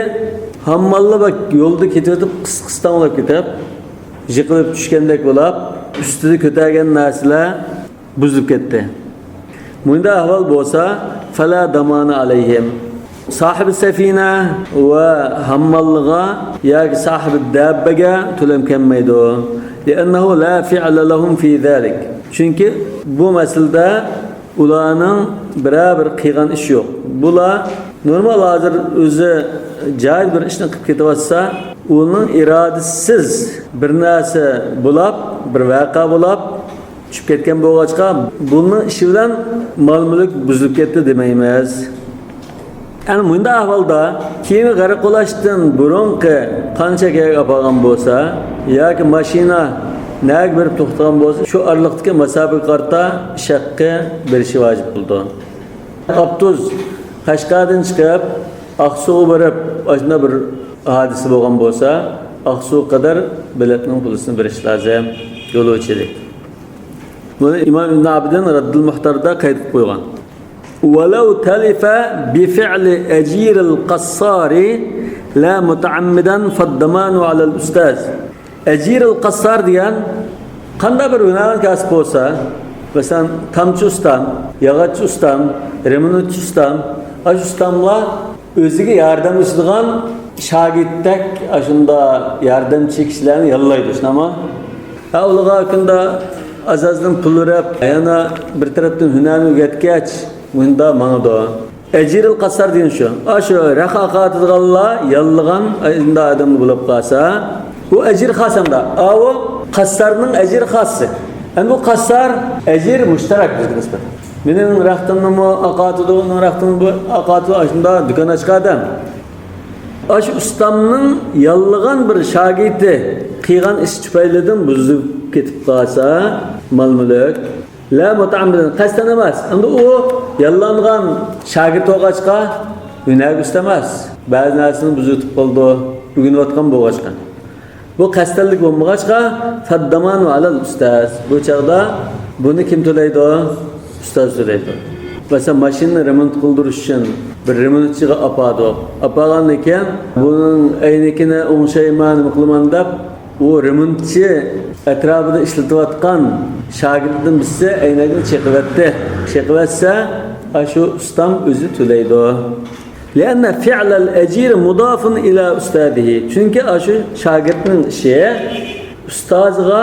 ھامماللار بار يولدا كېتىۋېتىپ، قىس-، قىستاڭلاپ كېتىپ، يىقىلىپ چۈشكەندەك بولۇپ، ئۈستىدە كۆتەرگەن نەرسىلەر بۇزۇلۇپ كەتتى. مۇنداق ئەھۋال بولسا، فەلا دامانە ئەلەيھىم. ساھىبى سەفىنە ۋە ھامماللىغا ياكى ساھىبى دەببەگە تۆلەم كەلمەيدۇ. لىئەننەھۇ لا فىئلە لەھۇم فى زالىك. چۈنكى بۇ مەسىلىدە ئۇلارنىڭ بىرەر بىر قىلغان ئىشى يوق. بۇلار نورمال ھازىر ئۆزى جايىز بىر ئىشنى قىلىپ كېتىۋاتسا، ئۇنىڭ ئىرادىسىز بىر نەرسە بولاپ، بىر ۋەقە بولاپ چۈشۈپ كەتكەن بولغاچقا، بۇنىڭ ئىشى بىلەن مال-مۈلۈك بۇزۇلۇپ كەتتى دېمەيمىز. يەنى مۇنداق ئەھۋالدا، كېمە غەرق بولۇشتىن بۇرۇنقى قانچە يەرگە ئاپارغان بولسا ياكى ماشىنا نەگە بېرىپ توختىغان بولسا، شۇ ئارىلىقتىكى مۇساپىگە قارىتا ئىش ھەققى بېرىشى ۋاجىپ بولىدۇ. ئاپتوبۇس قەشقەردىن چىقىپ، ئاقسۇغا بېرىپ، ئاشۇنداق بىر ھادىسە بولغان بولسا، ئاقسۇغا قەدەر بېلەتنىڭ پۇلىسىنى بېرىش لازىم، يولۇچىلىك. بۇنى ئىمام ئىبن ئابىدىن رەددۇل مۇھتاردا قەيت قىلىپ قويغان. ولو تلف بفعل أجير القصار لا متعمدا فالضمان على الأستاذ. ئەجىرىل قەسسار دېگەن قانداق بىر ھۈنەرۋەن كاسىپ بولسا، مەسىلەن، تامچى ئۇستام، ياغاچچى ئۇستام، رېمونتچى ئۇستام، ئاشۇ ئۇستاملار ئۆزىگە ياردەملىشىدىغان شاگىرتتەك ئاشۇنداق ياردەمچى كىشىلەرنى ياللايدۇ، شۇنداقمۇ؟ ھە، ئۇلارغا كۈندە ئاز-ئازدىن پۇل بېرىپ، يەنە بىر تەرەپتىن ھۈنەرنى ئۆگەتكەچ، مۇنداق ماڭىدۇ. ئەجىرىل قەسسار دېگەن شۇ. ئاشۇ رەخ ئاقارتىدىغانلار ياللىغان، ئاي، ئۇنداق ئادەم بولۇپ قالسا، بۇ ئەجىر خاس ئەمدى. ئاۋۇ قەسسارنىڭ ئەجىرى خاسسى. ئەمدى بۇ قەسسار ئەجىر مۇشتەرەك بىزگە نىسبەتەن. مېنىڭ رەختىمنىمۇ ئاقارتىدۇ، ئۇنىڭ رەختىنىمۇ ئاقارتىدۇ، ئاشۇنداق دۇكان ئاچقان ئادەم. ئاشۇ ئۇستامنىڭ ياللىغان بىر شاگىرتى قىلغان ئىش تۈپەيلىدىن بۇزۇلۇپ كېتىپ قالسا، مال-مۈلۈك، لا مۇتەئەممىدەن، قەستەن ئەمەس. ئەمدى ئۇ ياللانغان شاگىرت بولغاچقا، ھۈنەرگە ئۇستا ئەمەس. بەزى نەرسىنى بۇزۇۋېتىپ قالىدۇ، ئۆگىنىۋاتقان بولغاچقا. بۇ قەستەنلىك بولمىغاچقا، فەددامانۇ ئەلەل ئۇستاز. بۇ چاغدا بۇنى كىم تۆلەيدۇ؟ ئۇستاز تۆلەيدۇ. مەسىلەن، ماشىنىنى رېمونت قىلدۇرۇش ئۈچۈن بىر رېمونتچىغا ئاپاردۇق. ئاپارغاندىن كېيىن، بۇنىڭ ئەينىكىنى ئوڭشايمەن، نېمە قىلىمەن دەپ، ئۇ رېمونتچى ئەتراپىدا ئىشلىتىۋاتقان شاگىرتتىن بىرسى ئەينەكنى چېقىۋەتتى. چېقىۋەتسە، ئاشۇ ئۇستام ئۆزى تۆلەيدۇ. لأن فعل الأجير مضاف إلى أستاذه. چۈنكى ئاشۇ شاگىرتنىڭ ئىشى ئۇستازىغا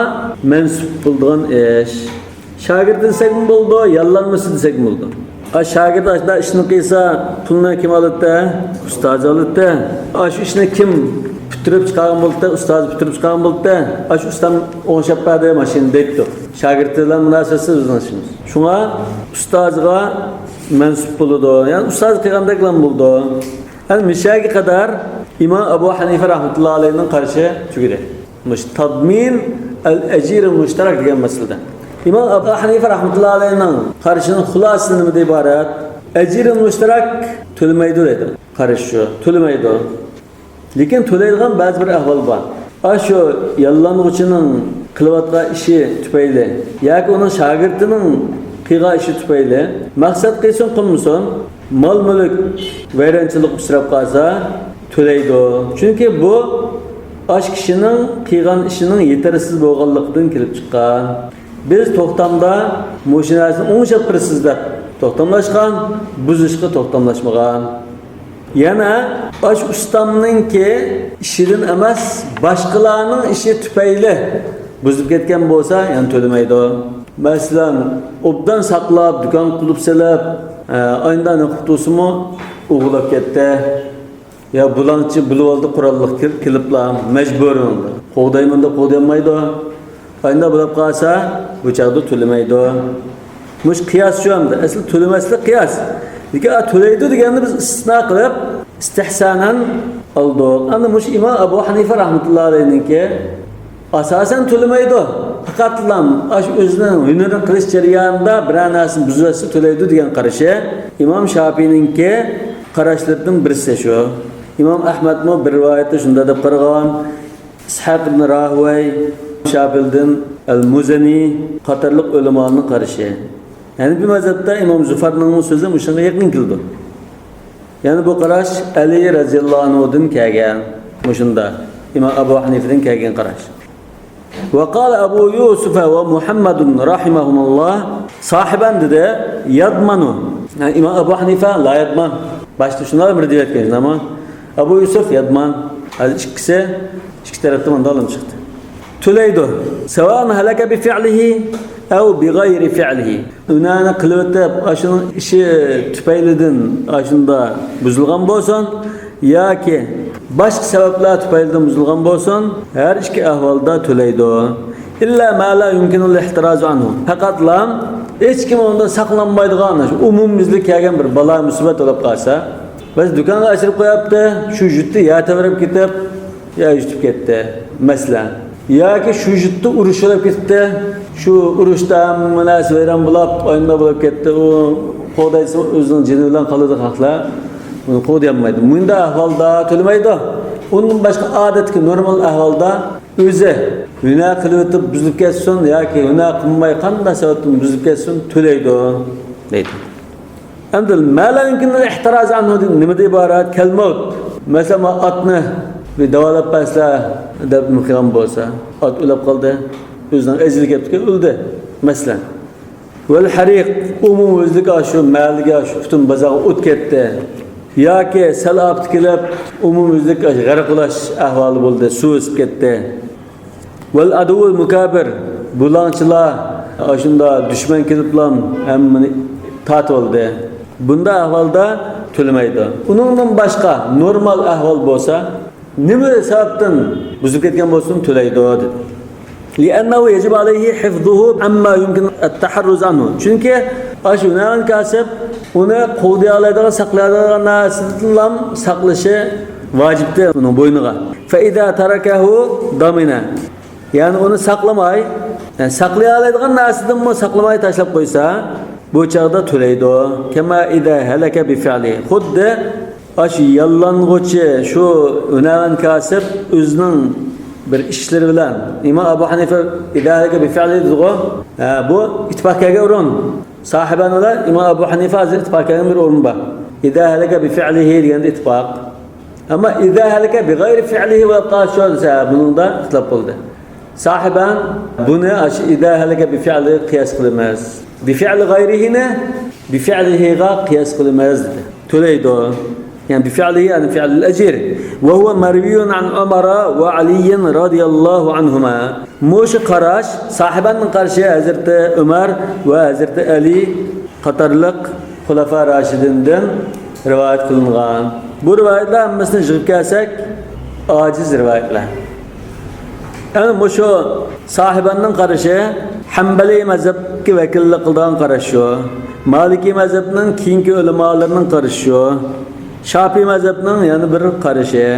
مەنسۇپ بولىدىغان ئىش. شاگىرت دېسەكمۇ بولىدۇ، ياللانمىسى دېسەكمۇ بولىدۇ. ئا، شاگىرت ئاشۇنداق ئىشنى قىلسا، پۇلنى كىم ئالىدۇ؟ ئۇستازى ئالىدۇ. ئاشۇ ئىشنى كىم پۈتتۈرۈپ چىقارغان بولىدۇ؟ ئۇستازى پۈتتۈرۈپ چىقارغان بولىدۇ. ئاشۇ ئۇستام ئوڭشاپ بەردى ماشىنىنى دەيدۇ. شاگىرت بىلەن مۇناسىۋەتسىز بىزنىڭ ئىشىمىز. شۇڭا ئۇستازىغا مەنسۇپ بولىدۇ. يەنى ئۇستاز قىلغاندەكلا بولىدۇ. ئەمدى مۇشۇ يەرگە قەدەر ئىمام ئەبۇ ھەنىفە رەھمەتۇللا ئەلەيھنىڭ قارىشى تۈگىدى. مۇشۇ تەدمىن ئەل ئەجىر مۇشتەرەك دېگەن مەسىلىدە. ئىمام ئەبۇ ھەنىفە رەھمەتۇللا ئەلەيھنىڭ قارىشىنىڭ خۇلاسىسى نېمىدىن ئىبارەت؟ ئەجىر مۇشتەرەك تۆلىمەيدۇ دەيدۇ. قارىشى شۇ، تۆلىمەيدۇ. لېكىن تۆلەيدىغان بەزى بىر ئەھۋال بار. ئاشۇ ياللانغۇچىنىڭ قىلىۋاتقان ئىشى تۈپەيلى ياكى ئۇنىڭ شاگىرتىنىڭ قىلغان ئىشى تۈپەيلى، مەقسەت قىلسۇن قىلمىسۇن، مال-مۈلۈك ۋەيرانچىلىققا ئۇچراپ قالسا، تۆلەيدۇ. چۈنكى بۇ ئاشۇ كىشىنىڭ قىلغان ئىشىنىڭ يېتەرسىز بولغانلىقىدىن كېلىپ چىققان. بىز توختامدا مۇشۇ نەرسىنى ئوڭشاپ بېرىسىز دەپ توختاملاشقان، بۇزۇشقا توختاملاشمىغان. يەنە ئاشۇ ئۇستامنىڭكى ئىشىدىن ئەمەس، باشقىلارنىڭ ئىشى تۈپەيلى بۇزۇلۇپ كەتكەن بولسا، يەنە تۆلىمەيدۇ. مەسىلەن، ئوبدان ساقلاپ، دۇكان قۇلۇپ سېلىپ، ئە، ئاينىدا نېمە قىلىپ تۇرسىمۇ، ئوغرىلاپ كەتتى. يا بۇلاڭچى بولۇۋالدى، قوراللىق كېل-، كېلىپلا مەجبۇرىي ئۇندا. قوغدايمەن دەپ قوغدىيالمايدۇ. ئاينىدا بولاپ قالسا، بۇ چاغدا تۆلىمەيدۇ. مۇشۇ قىياس شۇ ئەمدى. ئەسلى تۆلىمەسلىك قىياس. لېكىن، ئا، تۆلەيدۇ دېگەننى بىز ئىستىسنا قىلىپ، ئىستىھسانەن ئالدۇق. ئەمدى مۇشۇ ئىمام ئەبۇ ھەنىفە رەھمەتۇللا ئەلەيھنىڭكى ئاساسەن تۆلىمەيدۇ. پەقەتلا ئاشۇ ئۆزىنىڭ ھۈنىرىنى قىلىش جەريانىدا بىرەر نەرسىنى بۇزۇۋەتسە تۆلەيدۇ دېگەن قارىشى ئىمام شاپىينىڭكى قاراشلىرىدىن بىرسى شۇ. ئىمام ئەھمەدمۇ بىر رىۋايەتتە شۇنداق دەپ قارىغان. ئىسھاق ئىبن راھۇۋەي، شاپىلدىن ئەل مۇزەنى قاتارلىق ئۆلىمالارنىڭ قارىشى. ھەنىفىي مەزھەپتە ئىمام زۇفارنىڭمۇ سۆزى مۇشۇنىڭغا يېقىن كېلىدۇ. يەنى بۇ قاراش ئەلى رەزىياللاھۇ ئەنھۇدىن كەلگەن، مۇشۇندا ئىمام ئەبۇ ھەنىفىدىن كەلگەن قاراش. وقال أبو يوسف ومحمد رحمهما الله صاحبان دېدى، يضمن. يەنى ئىمام ئەبۇ ھەنىفە لا يضمن. باشتا شۇنداق بىر دېيىۋەتكەن، ئەمما ئەبۇ يۈسۈف يادمان. ھازىر ئىككىسى ئىككى تەرەپتىن مۇنداق ئالىم چىقتى. تۆلەيدۇ. سواء هلك بفعله أو بغير فعله. ھۈنەرنى قىلىۋېتىپ، ئاشۇنىڭ ئىشى تۈپەيلىدىن ئاشۇندا بۇزۇلغان بولسۇن ياكى باشقا سەۋەبلەر تۈپەيلىدىن بۇزۇلغان بولسۇن، ھەر ئىككى ئەھۋالدا تۆلەيدۇ. إلا ما لا يمكن الاحتراز عنه. پەقەتلا ھېچكىم ئۇندا ساقلانمايدىغان، شۇ ئومۇميۈزلۈك كەلگەن بىر بالا مۇسىبەت بولۇپ قالسا، بەس دۇكانغا ئەسىرىپ قويۇپتۇ، شۇ يۇتتى يا تەۋرەپ كېتىپ، يا يۈتۈپ كەتتى، مەسىلەن. ياكى شۇ يۇتتى ئۇرۇش بولۇپ كېتىپتۇ، شۇ ئۇرۇشتا ھەممە نەرسە ۋەيران بولۇپ، ئاينىلا بولۇپ كەتتى، ئۇ قوغدايسا ئۆزىنىڭ جېنى بىلەن قالىدۇ خەقلەر، ئۇنى قوغدىيالمايدۇ. مۇنداق ئەھۋالدا تۆلىمەيدۇ. ئۇندىن باشقا ئادەتتىكى نورمال ئەھۋالدا ئۆزى ھۈنەر قىلىۋېتىپ بۇزۇلۇپ كەتسۇن ياكى ھۈنەر قىلماي قانداق سەۋەبتىن بۇزۇلۇپ كەتسۇن، تۆلەيدۇ، دەيدۇ. ئەمدى ما لا يمكن الاحتراز عنه دېگەن نېمىدىن ئىبارەت؟ كالموت. مەسىلەن، مانا ئاتنى بىر داۋالاپ بەرسىلە دەپ نېمە قىلغان بولسا، ئات ئۆلۈپ قالدى، ئۆزىنىڭ ئەجىلى كەپتىكەن، ئۆلدى، مەسىلەن. والحريق، ئومۇميۈزلۈك ئاشۇ مەھەللىگە، ئاشۇ پۈتۈن بازارغا ئوت كەتتى. ياكى سېل ئاپىتى كېلىپ، ئومۇميۈزلۈك ئاشۇ غەرق بولاش ئەھۋالى بولدى، سۇ ئۆسۈپ كەتتى. والعدو المكابر، بۇلاڭچىلار، ئاشۇندا دۈشمەن كېلىپلا ھەممىنى تارتىۋالدى. بۇنداق ئەھۋالدا تۆلىمەيدۇ. ئۇنىڭدىن باشقا نورمال ئەھۋال بولسا، نېمە سەۋەبتىن بۇزۇلۇپ كەتكەن بولسۇن، تۆلەيدۇ، دېدى. لأنه يجب عليه حفظه عما يمكن التحرز عنه. چۈنكى ئاشۇ ھۈنەرۋەن كاسىپ ئۇنى قوغدىيالايدىغان، ساقلىيالايدىغان نەرسىدىنلا ساقلىشى ۋاجىپتى ئۇنىڭ بوينىغا. فإذا تركه ضمن. يەنى ئۇنى ساقلىماي، يەنى ساقلىيالايدىغان نەرسىدىنمۇ ساقلىماي تاشلاپ قويسا، بۇ چاغدا تۆلەيدۇ. كما إذا هلك بفعله. خۇددى ئاشۇ ياللانغۇچى، شۇ ھۈنەرۋەن كاسىپ ئۆزىنىڭ بىر ئىشلىرى بىلەن، ئىمام ئەبۇ ھەنىفە إذا هلك بفعله دېدىغۇ. ھە، بۇ ئىتتىپاق كەلگەن ئورۇن. ساھىبان بىلەن ئىمام ئەبۇ ھەنىفە ھازىر ئىتتىپاق كەلگەن بىر ئورۇن بار. إذا هلك بفعله دېگەندە ئىتتىپاق. ئەمما إذا هلك بغير فعله بولۇپ قالسا، بۇنىڭدا ئىختىلاپ بولدى. ساھىبان بۇنى ئاشۇ إذا هلك بفعله قىياس قىلىمىز. بفعل غيره نى بفعله غا قىياس قىلىمىز دېدى. تۆلەيدۇ. يەنى بفعله، يەنى فعل الأجير. وهو مروي عن عمر وعلي رضي الله عنهما. مۇشۇ قاراش ساھىباننىڭ قارىشى ھەزرىتى ئۆمەر ۋە ھەزرىتى ئەلى قاتارلىق خۇلەفا راشىدىندىن رىۋايەت قىلىنغان. بۇ رىۋايەتلەر ھەممىسىنى يىغىپ كەلسەك، ئاجىز رىۋايەتلەر. يەنى مۇشۇ ساھىباننىڭ قارىشى ھەمبەلىي مەزھەپكە ۋەكىللىك قىلىدىغان قاراش شۇ. مالىكىي مەزھەپنىڭ كېيىنكى ئۆلىمالىرىنىڭ قارىشى شۇ. شاپىي مەزھەپنىڭ يەنە بىر قارىشى.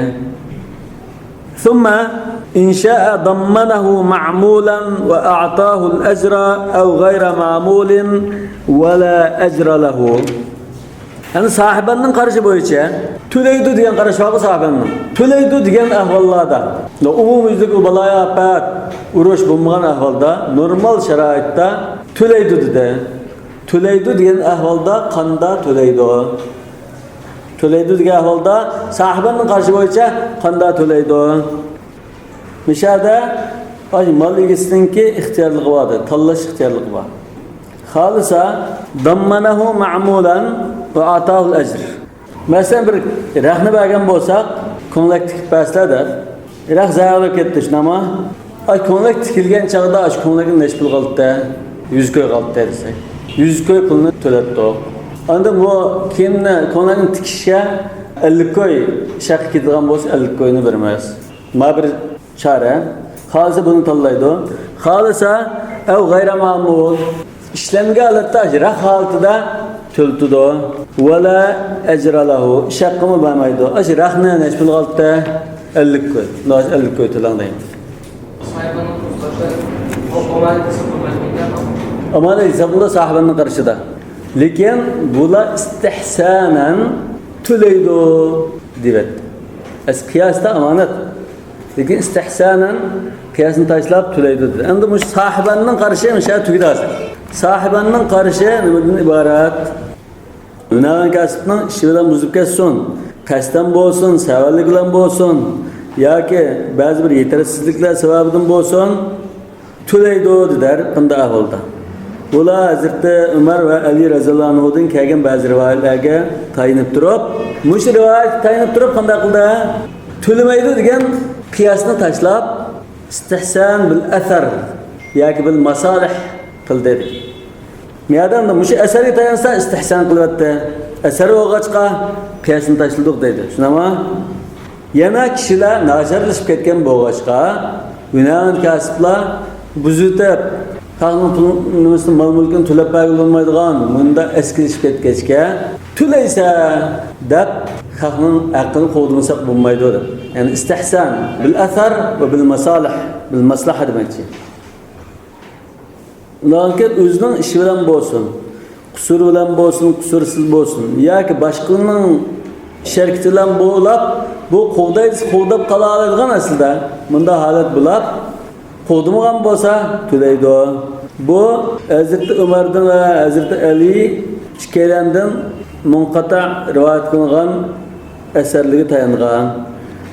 ثم إن شاء ضمنه معمولا وأعطاه الأجر أو غير معمول ولا أجر له. يەنى ساھىباننىڭ قارىشى بويىچە تۆلەيدۇ دېگەن قاراش بارغۇ ساھىباننىڭ. تۆلەيدۇ دېگەن ئەھۋاللاردا، ئومۇميۈزلۈك بۇ بالايا ئاپەت، ئۇرۇش بولمىغان ئەھۋالدا، نورمال شارائىتتا تۆلەيدۇ دېدى. تۆلەيدۇ دېگەن ئەھۋالدا قاندا تۆلەيدۇ؟ تۆلەيدۇ دېگەن ئەھۋالدا ساھىباننىڭ قارىشى بويىچە قاندا تۆلەيدۇ؟ مىشەدە مال ئىگىسىنىڭكى ئىختىيارلىقى بار، تاللاش ئىختىيارلىقى بار. خالىسا ضمنه معمولا وأعطاه الأجر. مەسىلەن، بىر رەخنە بەرگەن بولساق، كۆڭلەك تىكىپ بەرسىلە دەپ، رەخ زايە بولۇپ كەتتى، شۇنداقمۇ؟ ئاشۇ كۆڭلەك تىكىلگەن چاغدا ئاشۇ كۆڭلەكنى نەچچە پۇل قالدى؟ يۈز كوي قالدى دېسەك، يۈز كوي پۇلنى تۆلەتتۇق. ئاندىن بۇ كىيىمنى، كۆڭلەكنى تىكىشكە ئەللىك كوي ئىش ھەققى كېتىدىغان بولسا، ئەللىك كوينى بېرىمىز. ما بىر چارە. خالىسا بۇنى تاللايدۇ. خالىسا أو غير معمول. ئىشلەنگەن ھالەتتە، رەخ ھالىتىدە تۆلىتىدۇ. ولا أجر له. ئىش ھەققىمۇ بەرمەيدۇ. ئاشۇ رەخنە نەچچە پۇل قالدى؟ ئەللىك كوي. ئەللىك كوي تۆلەڭ دەيمىز. ساھىباننىڭ ئامانەت ھېسابلىنىدۇ ساھىبەننىڭ قارىشىدا. لېكىن بۇلار ئىستىھسانەن تۆلەيدۇ دېيىۋەتتى. ئەسلى قىياستا ئامانەت. لېكىن ئىستىھسانەن قىياسنى تاشلاپ تۆلەيدۇ دېدى. ئەمدى مۇشۇ ساھىبەننىڭ قارىشى مۇشۇ يەردە تۈگىدى ھازىر. ساھىبەننىڭ قارىشى نېمىدىن ئىبارەت؟ ھۈنەرۋەن كاسىپنىڭ ئىشى بىلەن بۇزۇپ كەتسۇن، قەستەن بولسۇن، سەۋەنلىك بىلەن بولسۇن ياكى بەزى بىر يېتەرسىزلىكلەر سەۋەبىدىن بولسۇن، تۆلەيدۇ دېدى ھەر قانداق ئەھۋالدا. بۇلار ھەزرىتى ئۆمەر ۋە ئەلى رەزىياللاھۇ ئەنھۇدىن كەلگەن بەزى رىۋايەتلەرگە تايىنىپ تۇرۇپ، مۇشۇ رىۋايەتكە تايىنىپ تۇرۇپ قانداق قىلدى؟ تۆلىمەيدۇ دېگەن قىياسنى تاشلاپ، ئىستىھسان بىل ئەسەر ياكى بىل ماسالىھ قىلدى دېدى. مۇيەردە مۇشۇ ئەسەرگە تايانسا ئىستىھسان قىلىۋەتتى. ئەسەر بولغاچقا قىياسنى تاشلىدۇق دەيدۇ. شۇنداقمۇ؟ يەنە كىشىلەر ناچارلىشىپ كەتكەن بولغاچقا، ھۈنەرۋەن كاسىپلار بۇزۇۋېتىپ، خەقنىڭ پۇل، نېمىسىنى، مال-مۈلكىنى تۆلەپ بەرگىلى بولمايدىغان مۇنداق ئەسكىلىشىپ كەتكەچكە، تۆلەيسە دەپ خەقنىڭ ھەققىنى قوغدىمىساق بولمايدۇ دەپ. يەنى ئىستىھسان بىل ئەسەر ۋە بىل ماسالىھ، بىل ماسلاھا دېمەكچى. ئۇلارنىڭكى ئۆزىنىڭ ئىشى بىلەن بولسۇن، قۇسۇر بىلەن بولسۇن، قۇسۇرسىز بولسۇن ياكى باشقىلارنىڭ ئىش ھەرىكىتى بىلەن بولاپ، بۇ قوغدايدۇ، قوغداپ قالالايدىغان ئەسلىدە. مۇنداق ھالەت بولاپ، قوغدىمىغان بولسا تۆلەيدۇ. بۇ ھەزرىتى ئۆمەردىن ۋە ھەزرىتى ئەلى ئىككىيلەندىن مۇنقەتە رىۋايەت قىلىنغان ئەسەرلىرىگە تايانغان.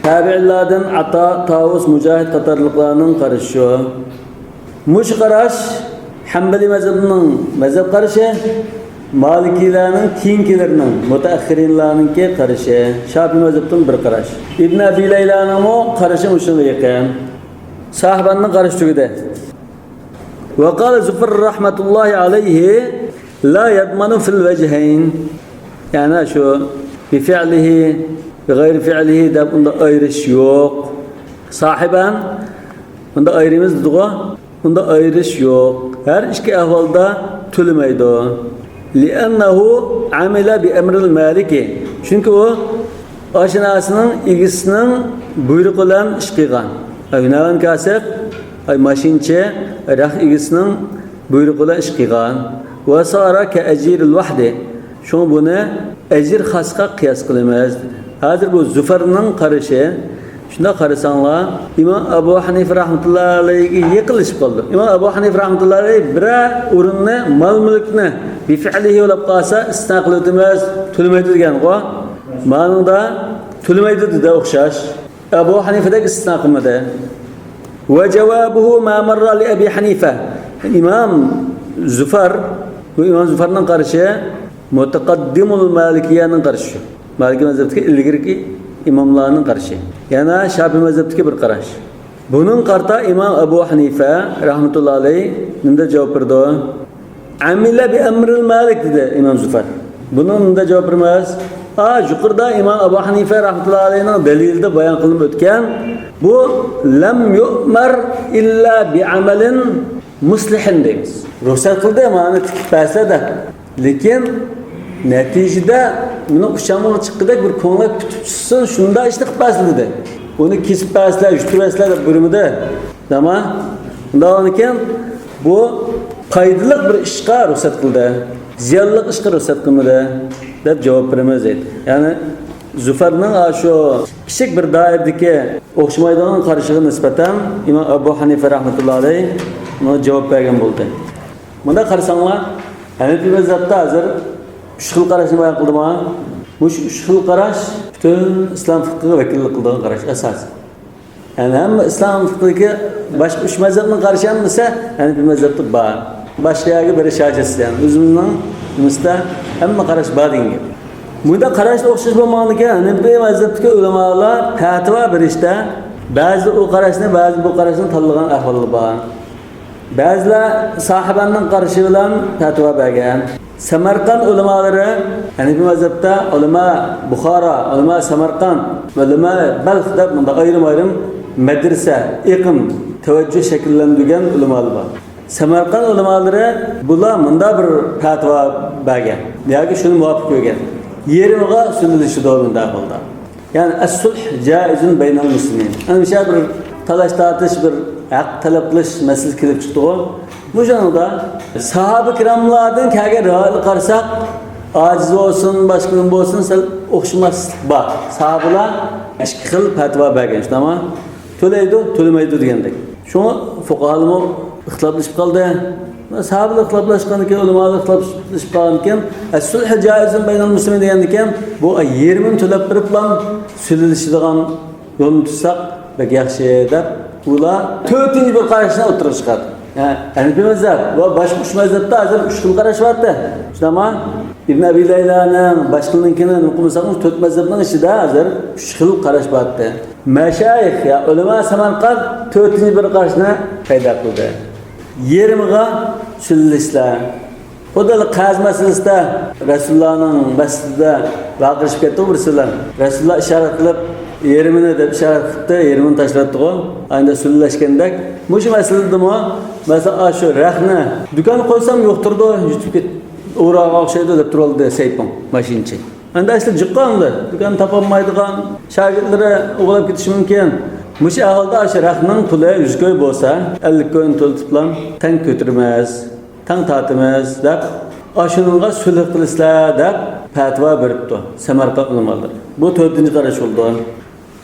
تابىئىنلاردىن ئاتا، تاۋۇس، مۇجاھىد قاتارلىقلارنىڭ قارىشى شۇ. مۇشۇ قاراش ھەنبەلىي مەزھەپنىڭ مەزھەپ قارىشى، مالىكىيلەرنىڭ كېيىنكىلىرىنىڭ، مۇتەئەخخىرىنلارنىڭكى قارىشى، شاپىئىي مەزھەپتىن بىر قاراش. ئىبن ئەبى لەيلانىڭمۇ قارىشى مۇشۇنىڭغا يېقىن. ساھىبەننىڭ قارىشى تۈگىدى. وقال زفر رحمة الله عليه لا يضمن في الوجهين. يەنى شۇ بفعله، بغير فعله دەپ ئۇنداق ئايرىش يوق. ساھىبەن ئۇنداق ئايرىمىز دېدىغۇ. ئۇنداق ئايرىش يوق. ھەر ئىككى ئەھۋالدا تۆلىمەيدۇ. لأنه عمل بأمر المالك. چۈنكى ئۇ ئاشناسىنىڭ ئىگىسىنىڭ بۇيرۇقى بىلەن ئىش قىلغان. ئاي ھۈنەرۋەن كاسىپ، ئاي ماشىنىچى، رەخت ئىگىسىنىڭ بۇيرۇقى بىلەن ئىش قىلغان. وصار كأجير الوحد. شۇڭا بۇنى ئەجير خاسقا قىياس قىلىمىز. ھازىر بۇ زۇفەرنىڭ قارىشى، شۇنداق قارىساڭلار، ئىمام ئەبۇ ھەنىفە رەھمەتۇللاھى ئەلەيھىگە يېقىنلىشىپ قالدى. ئىمام ئەبۇ ھەنىفە رەھمەتۇللاھى ئەلەيھ بىرەر ئورۇننى، مال-مۈلۈكنى بىفىئلىھى بولاپ قالسا ئىستىسنا قىلىۋېتىمىز، تۆلىمەيدۇ دېگەنغۇ. مانىڭدا تۆلىمەيدۇ دېدى ئوخشاش. ئەبۇ ھەنىفىدەك ئىستىسنا قىلمىدى. وجوابه ما مر لأبي حنيفة. ئىمام زۇفەر، بۇ ئىمام زۇفەرنىڭ قارىشى مۇتەقەددىمۇل مالىكىيەنىڭ قارىشى شۇ. مالىكىي مەزھەپتىكى ئىلگىرىكى ئىماملارنىڭ قارىشى. يەنە شاپىئىي مەزھەپتىكى بىر قاراش. بۇنىڭغا قارىتا ئىمام ئەبۇ ھەنىفە رەھمەتۇللاھى ئەلەيھ نېمىدەپ جاۋاب بېرىدۇ؟ عمل بأمر المالك دېدى ئىمام زۇفەر. بۇنىڭغا نېمىدەپ جاۋاب بېرىمىز؟ ئا، يۇقىرىدا ئىمام ئەبۇ ھەنىفە رەھمەتۇللاھى ئەلەيھنىڭ دەلىلىدە بايان قىلىنىپ ئۆتكەن، بۇ لم يؤمر إلا بعمل مصلح دەيمىز. رۇخسەت قىلدى، مانا تىكىپ بەرسە دەپ. لېكىن نەتىجىدە مېنىڭ ئۇچامغا چىققۇدەك بىر كۆڭلەك پۈتۈپ چىقسۇن، شۇنداق ئىشنى قىلىپ بەرسۇن دېدى. ئۇنى كېسىپ بەرسىلەر، يۇتۇۋەرسىلەر دەپ بۇيرۇمىدى. تامام. شۇنداق بولغاندىكىن بۇ پايدىلىق بىر ئىشقا رۇخسەت قىلدى. زىيانلىق ئىشقا رۇخسەت قىلمىدى دەپ جاۋاب بېرىمىز دەيدۇ. يەنى زۇفەرنىڭ شۇ كىچىك بىر دائىرىدىكى ئوخشىمايدىغان قارىشىغا نىسبەتەن ئىمام ئەبۇ ھەنىفە رەھمەتۇللاھى ئەلەيھ بۇنىڭغا جاۋاب بەرگەن بولدى. مۇنداق قارىساڭلار، ھەنەفىي مەزھەپتە ھازىر ئۈچ خىل قاراشنى بايان قىلدىم ھە. مۇشۇ ئۈچ خىل قاراش پۈتۈن ئىسلام فىقھىغا ۋەكىللىك قىلىدىغان قاراش ئاساسىي. يەنى ھەممە ئىسلام فىقھىدىكى باشقا ئۈچ مەزھەپنىڭ قارىشى ھەممىسى ھەنەپىي مەزھەپتە بار. باشقا يەرگە بېرىش ھاجەتسىز. يەنى ئۆزىمىزنىڭ نېمىسىدە ھەممە قاراش بار دېگەن گەپ. مۇنداق قاراشتا ئوخشاش بولمىغاندىكىن، ھەنەپىي مەزھەپتىكى ئۆلىمالار پەتىۋا بېرىشتە بەزىدە ئۇ قاراشنى، بەزىدە بۇ قاراشنى تاللىغان ئەھۋاللار بار. بەزىلەر ساھىبەننىڭ قارىشى بىلەن پەتىۋا بەرگەن. سەمەرقەنت ئۆلىمالىرى، ھەنەپىي مەزھەپتە ئۆلىما بۇخارا، ئۆلىما سەمەرقەنت، ئۆلىما بەلخ دەپ مۇنداق ئايرىم-ئايرىم مەدرىسە، ئېقىم، تەۋەججۈھ شەكىللەندۈرگەن ئۆلىمالار بار. سەمەرقەنت ئۆلىمالىرى بۇلار مۇنداق بىر پەتىۋا بەرگەن ياكى شۇنى مۇۋاپىق كۆرگەن. يېرىمىغا سۈلھىلىشىدۇ مۇنداق ھالدا. يەنى ئەس-سۇلھ جائىزۇن بەينەل مۇسلىمىن. ئەنە مۇشۇ بىر تالاش-تارتىش، بىر ھەق تەلەپ قىلىش مەسىلىسى كېلىپ چىقتىغۇ. مۇشۇنىڭدا ساھابە كىراملاردىن كەلگەن رىۋايەتلەرگە قارىساق، ئاجىز بولسۇن، باشقىدىن بولسۇن، سەل ئوخشىماسلىق بار. ساھابىلار ئىككى خىل پەتىۋا بەرگەن، شۇنداقمۇ؟ تۆلەيدۇ، تۆلىمەيدۇ دېگەندەك. شۇڭا فۇقاھالارمۇ ئىختىلاپلىشىپ قالدى. ساھابىلار ئىختىلاپلاشقاندىن كېيىن، ئۆلىمالار ئىختىلاپلىشىپ قالغاندىن كېيىن، «ئەس-سۇلھۇ جائىزۇن بەينەل مۇسلىمىن» دېگەندىن كېيىن، بۇ يېرىمىنى تۆلەپ بېرىپلا سۈلھىلىشىدىغان يولنى تۇتساق بەك ياخشى دەپ، ئۇلار تۆتىنچى بىر قاراشنى ئوتتۇرىغا چىقاردى. ھە، ھەنىپىي مەزھەپ ۋە باشقا ئۈچ مەزھەپتە ھازىر ئۈچ خىل قاراش بارتى. شۇنداقمۇ؟ ئىبن ئەبى لەيلانىڭ، باشقىلىرىنىڭكىنى نوقۇل قىلساق، تۆت مەزھەپنىڭ ئىچىدە ھازىر ئۈچ خىل قاراش بارتى. مەشايىخ يا ئۆلىما سەمەرقەنت تۆتىنچى بىر قاراشنى پەيدا قىلدى. يېرىمىغا سۈلھىلىشلەر. خۇددى قەرز مەسىلىسىدە رەسۇلۇللانىڭ مەسچىتىدە ۋەقىلىشىپ كەتتىغۇ بىرسىلەر. رەسۇلۇللا ئىشارەت قىلىپ، يېرىمىنى دەپ ئىشارەت قىپتۇ، يېرىمىنى تاشلاپتىغۇ. ئەمدى سۈلھىلەشكەندەك. مۇشۇ مەسىلىدىمۇ، مەسىلەن، ئاشۇ رەخنە دۇكان قويسام يوق تۇرىدۇ، يۈتۈپ كېت-، ئوراغا ئوخشايدۇ دەپ تۇرۇۋالدى سەيپۇڭ، ماشىنىچى. ئەمدى ئەسلى جىققان ئەمدى. دۇكان تاپالمايدىغان، شاگىرتلىرى ئوغرىلاپ كېتىشى مۇمكىن. مۇشۇ ئەھۋالدا ئاشۇ رەخنىنىڭ پۇلى يۈز كوي بولسا، ئەللىك كوينى تۆلىتىپلا تەڭ كۆتۈرىمىز، تەڭ تارتىمىز دەپ، ئاشۇنىڭغا سۈلھى قىلىسىلەر دەپ پەتىۋا بېرىپتۇ سەمەرقەنت ئۆلىمالىرى. بۇ تۆتىنچى قاراش بولىدۇ.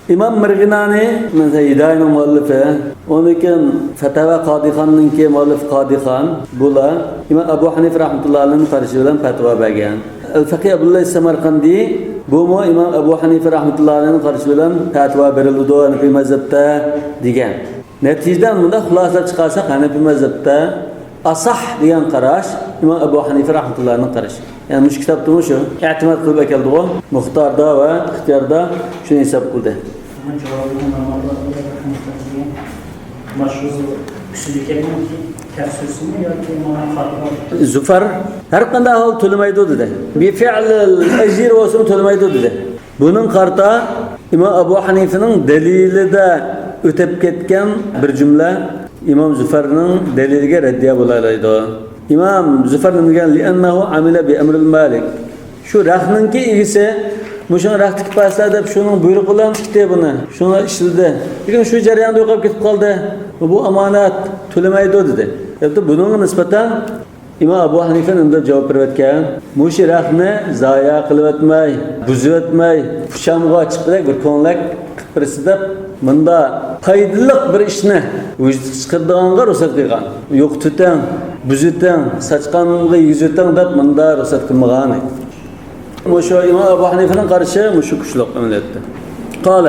ئىمام مىرغىنانى، مەسىلەن، ھىدايىنىڭ مۇئەللىپى، ئۇنىڭدىن كېيىن فەتەۋا قادىخاننىڭكى مۇئەللىپى قادىخان، بۇلار ئىمام ئەبۇ ھەنىفە رەھمەتۇللا ئەلەيھنىڭ قارىشى بىلەن پەتىۋا بەرگەن. ئەل-فەقىھ ئەبۇللەيس سەمەرقەندى، بۇمۇ ئىمام ئەبۇ ھەنىفە رەھمەتۇللا ئەلەيھنىڭ قارىشى بىلەن پەتىۋا بېرىلىدۇ ھەنىپىي مەزھەپتە دېگەن. نەتىجىدە مۇنداق خۇلاسىلەپ چىقارساق، ھەنىپىي مەزھەپتە ئاساھ دېگەن قاراش ئىمام ئەبۇ ھەنىفە رەھمەتۇللا ئەلەيھنىڭ قارىشى. يەنى مۇشۇ كىتابتىمۇ شۇ ئېتىماد قىلىپ ئەكەلدىغۇ، مۇختاردا ۋە ئىختىياردا شۇنى ھېساب قىلدى. مۇشۇ ئۈستىدىكى تەفسىرسىمۇ ياكى مانا خاتىرە؟ زۇفەر ھەر قانداق ئەھۋال تۆلىمەيدۇ دېدى. بىفەئلىل ئەجىر بولسىمۇ تۆلىمەيدۇ دېدى. بۇنىڭغا قارىتا ئىمام ئەبۇ ھەنىفىنىڭ دەلىلىدە ئۆتۈپ كەتكەن بىر جۈملە ئىمام زۇفەرنىڭ دەلىلىگە رەددىيە بولالايدۇ. ئىمام زۇفەر نېمە دېگەن؟ لىئەننەھۇ ئەمىلە بىئەمرىل مالىك. شۇ رەختنىڭكى ئىگىسى مۇشۇڭا رەخت تىكىپ بەرسىلەر دەپ شۇنىڭ بۇيرۇقى بىلەن تىكتى بۇنى. شۇڭا ئىشلىدى. لېكىن شۇ جەرياندا يوقاپ كېتىپ قالدى. بۇ ئامانەت، تۆلىمەيدۇ دېدى. ئەلۋەتتە بۇنىڭغا نىسبەتەن ئىمام ئەبۇ ھەنىفە نېمە دەپ جاۋاب بېرىۋەتكەن؟ مۇشۇ رەختنى زايە قىلىۋەتمەي، بۇزۇۋەتمەي، پۇشامغا چىققۇدەك بىر كۆڭلەك قىلىپ بېرىسىز دەپ، مۇندا پايدىلىق بىر ئىشنى ۋۇجۇدقا چىقىرىدىغانغا رۇخسەت قىلغان. يوقىتىۋېتىڭ، بۇزۇۋېتىڭ، ساچقانغا يېگۈزۈۋېتىڭ دەپ مۇندا رۇخسەت قىلمىغان. مۇشۇ ئىمام ئەبۇ ھەنىفىنىڭ قارىشى مۇشۇ كۈچلۈك ئەمەلىيەتتە. قال،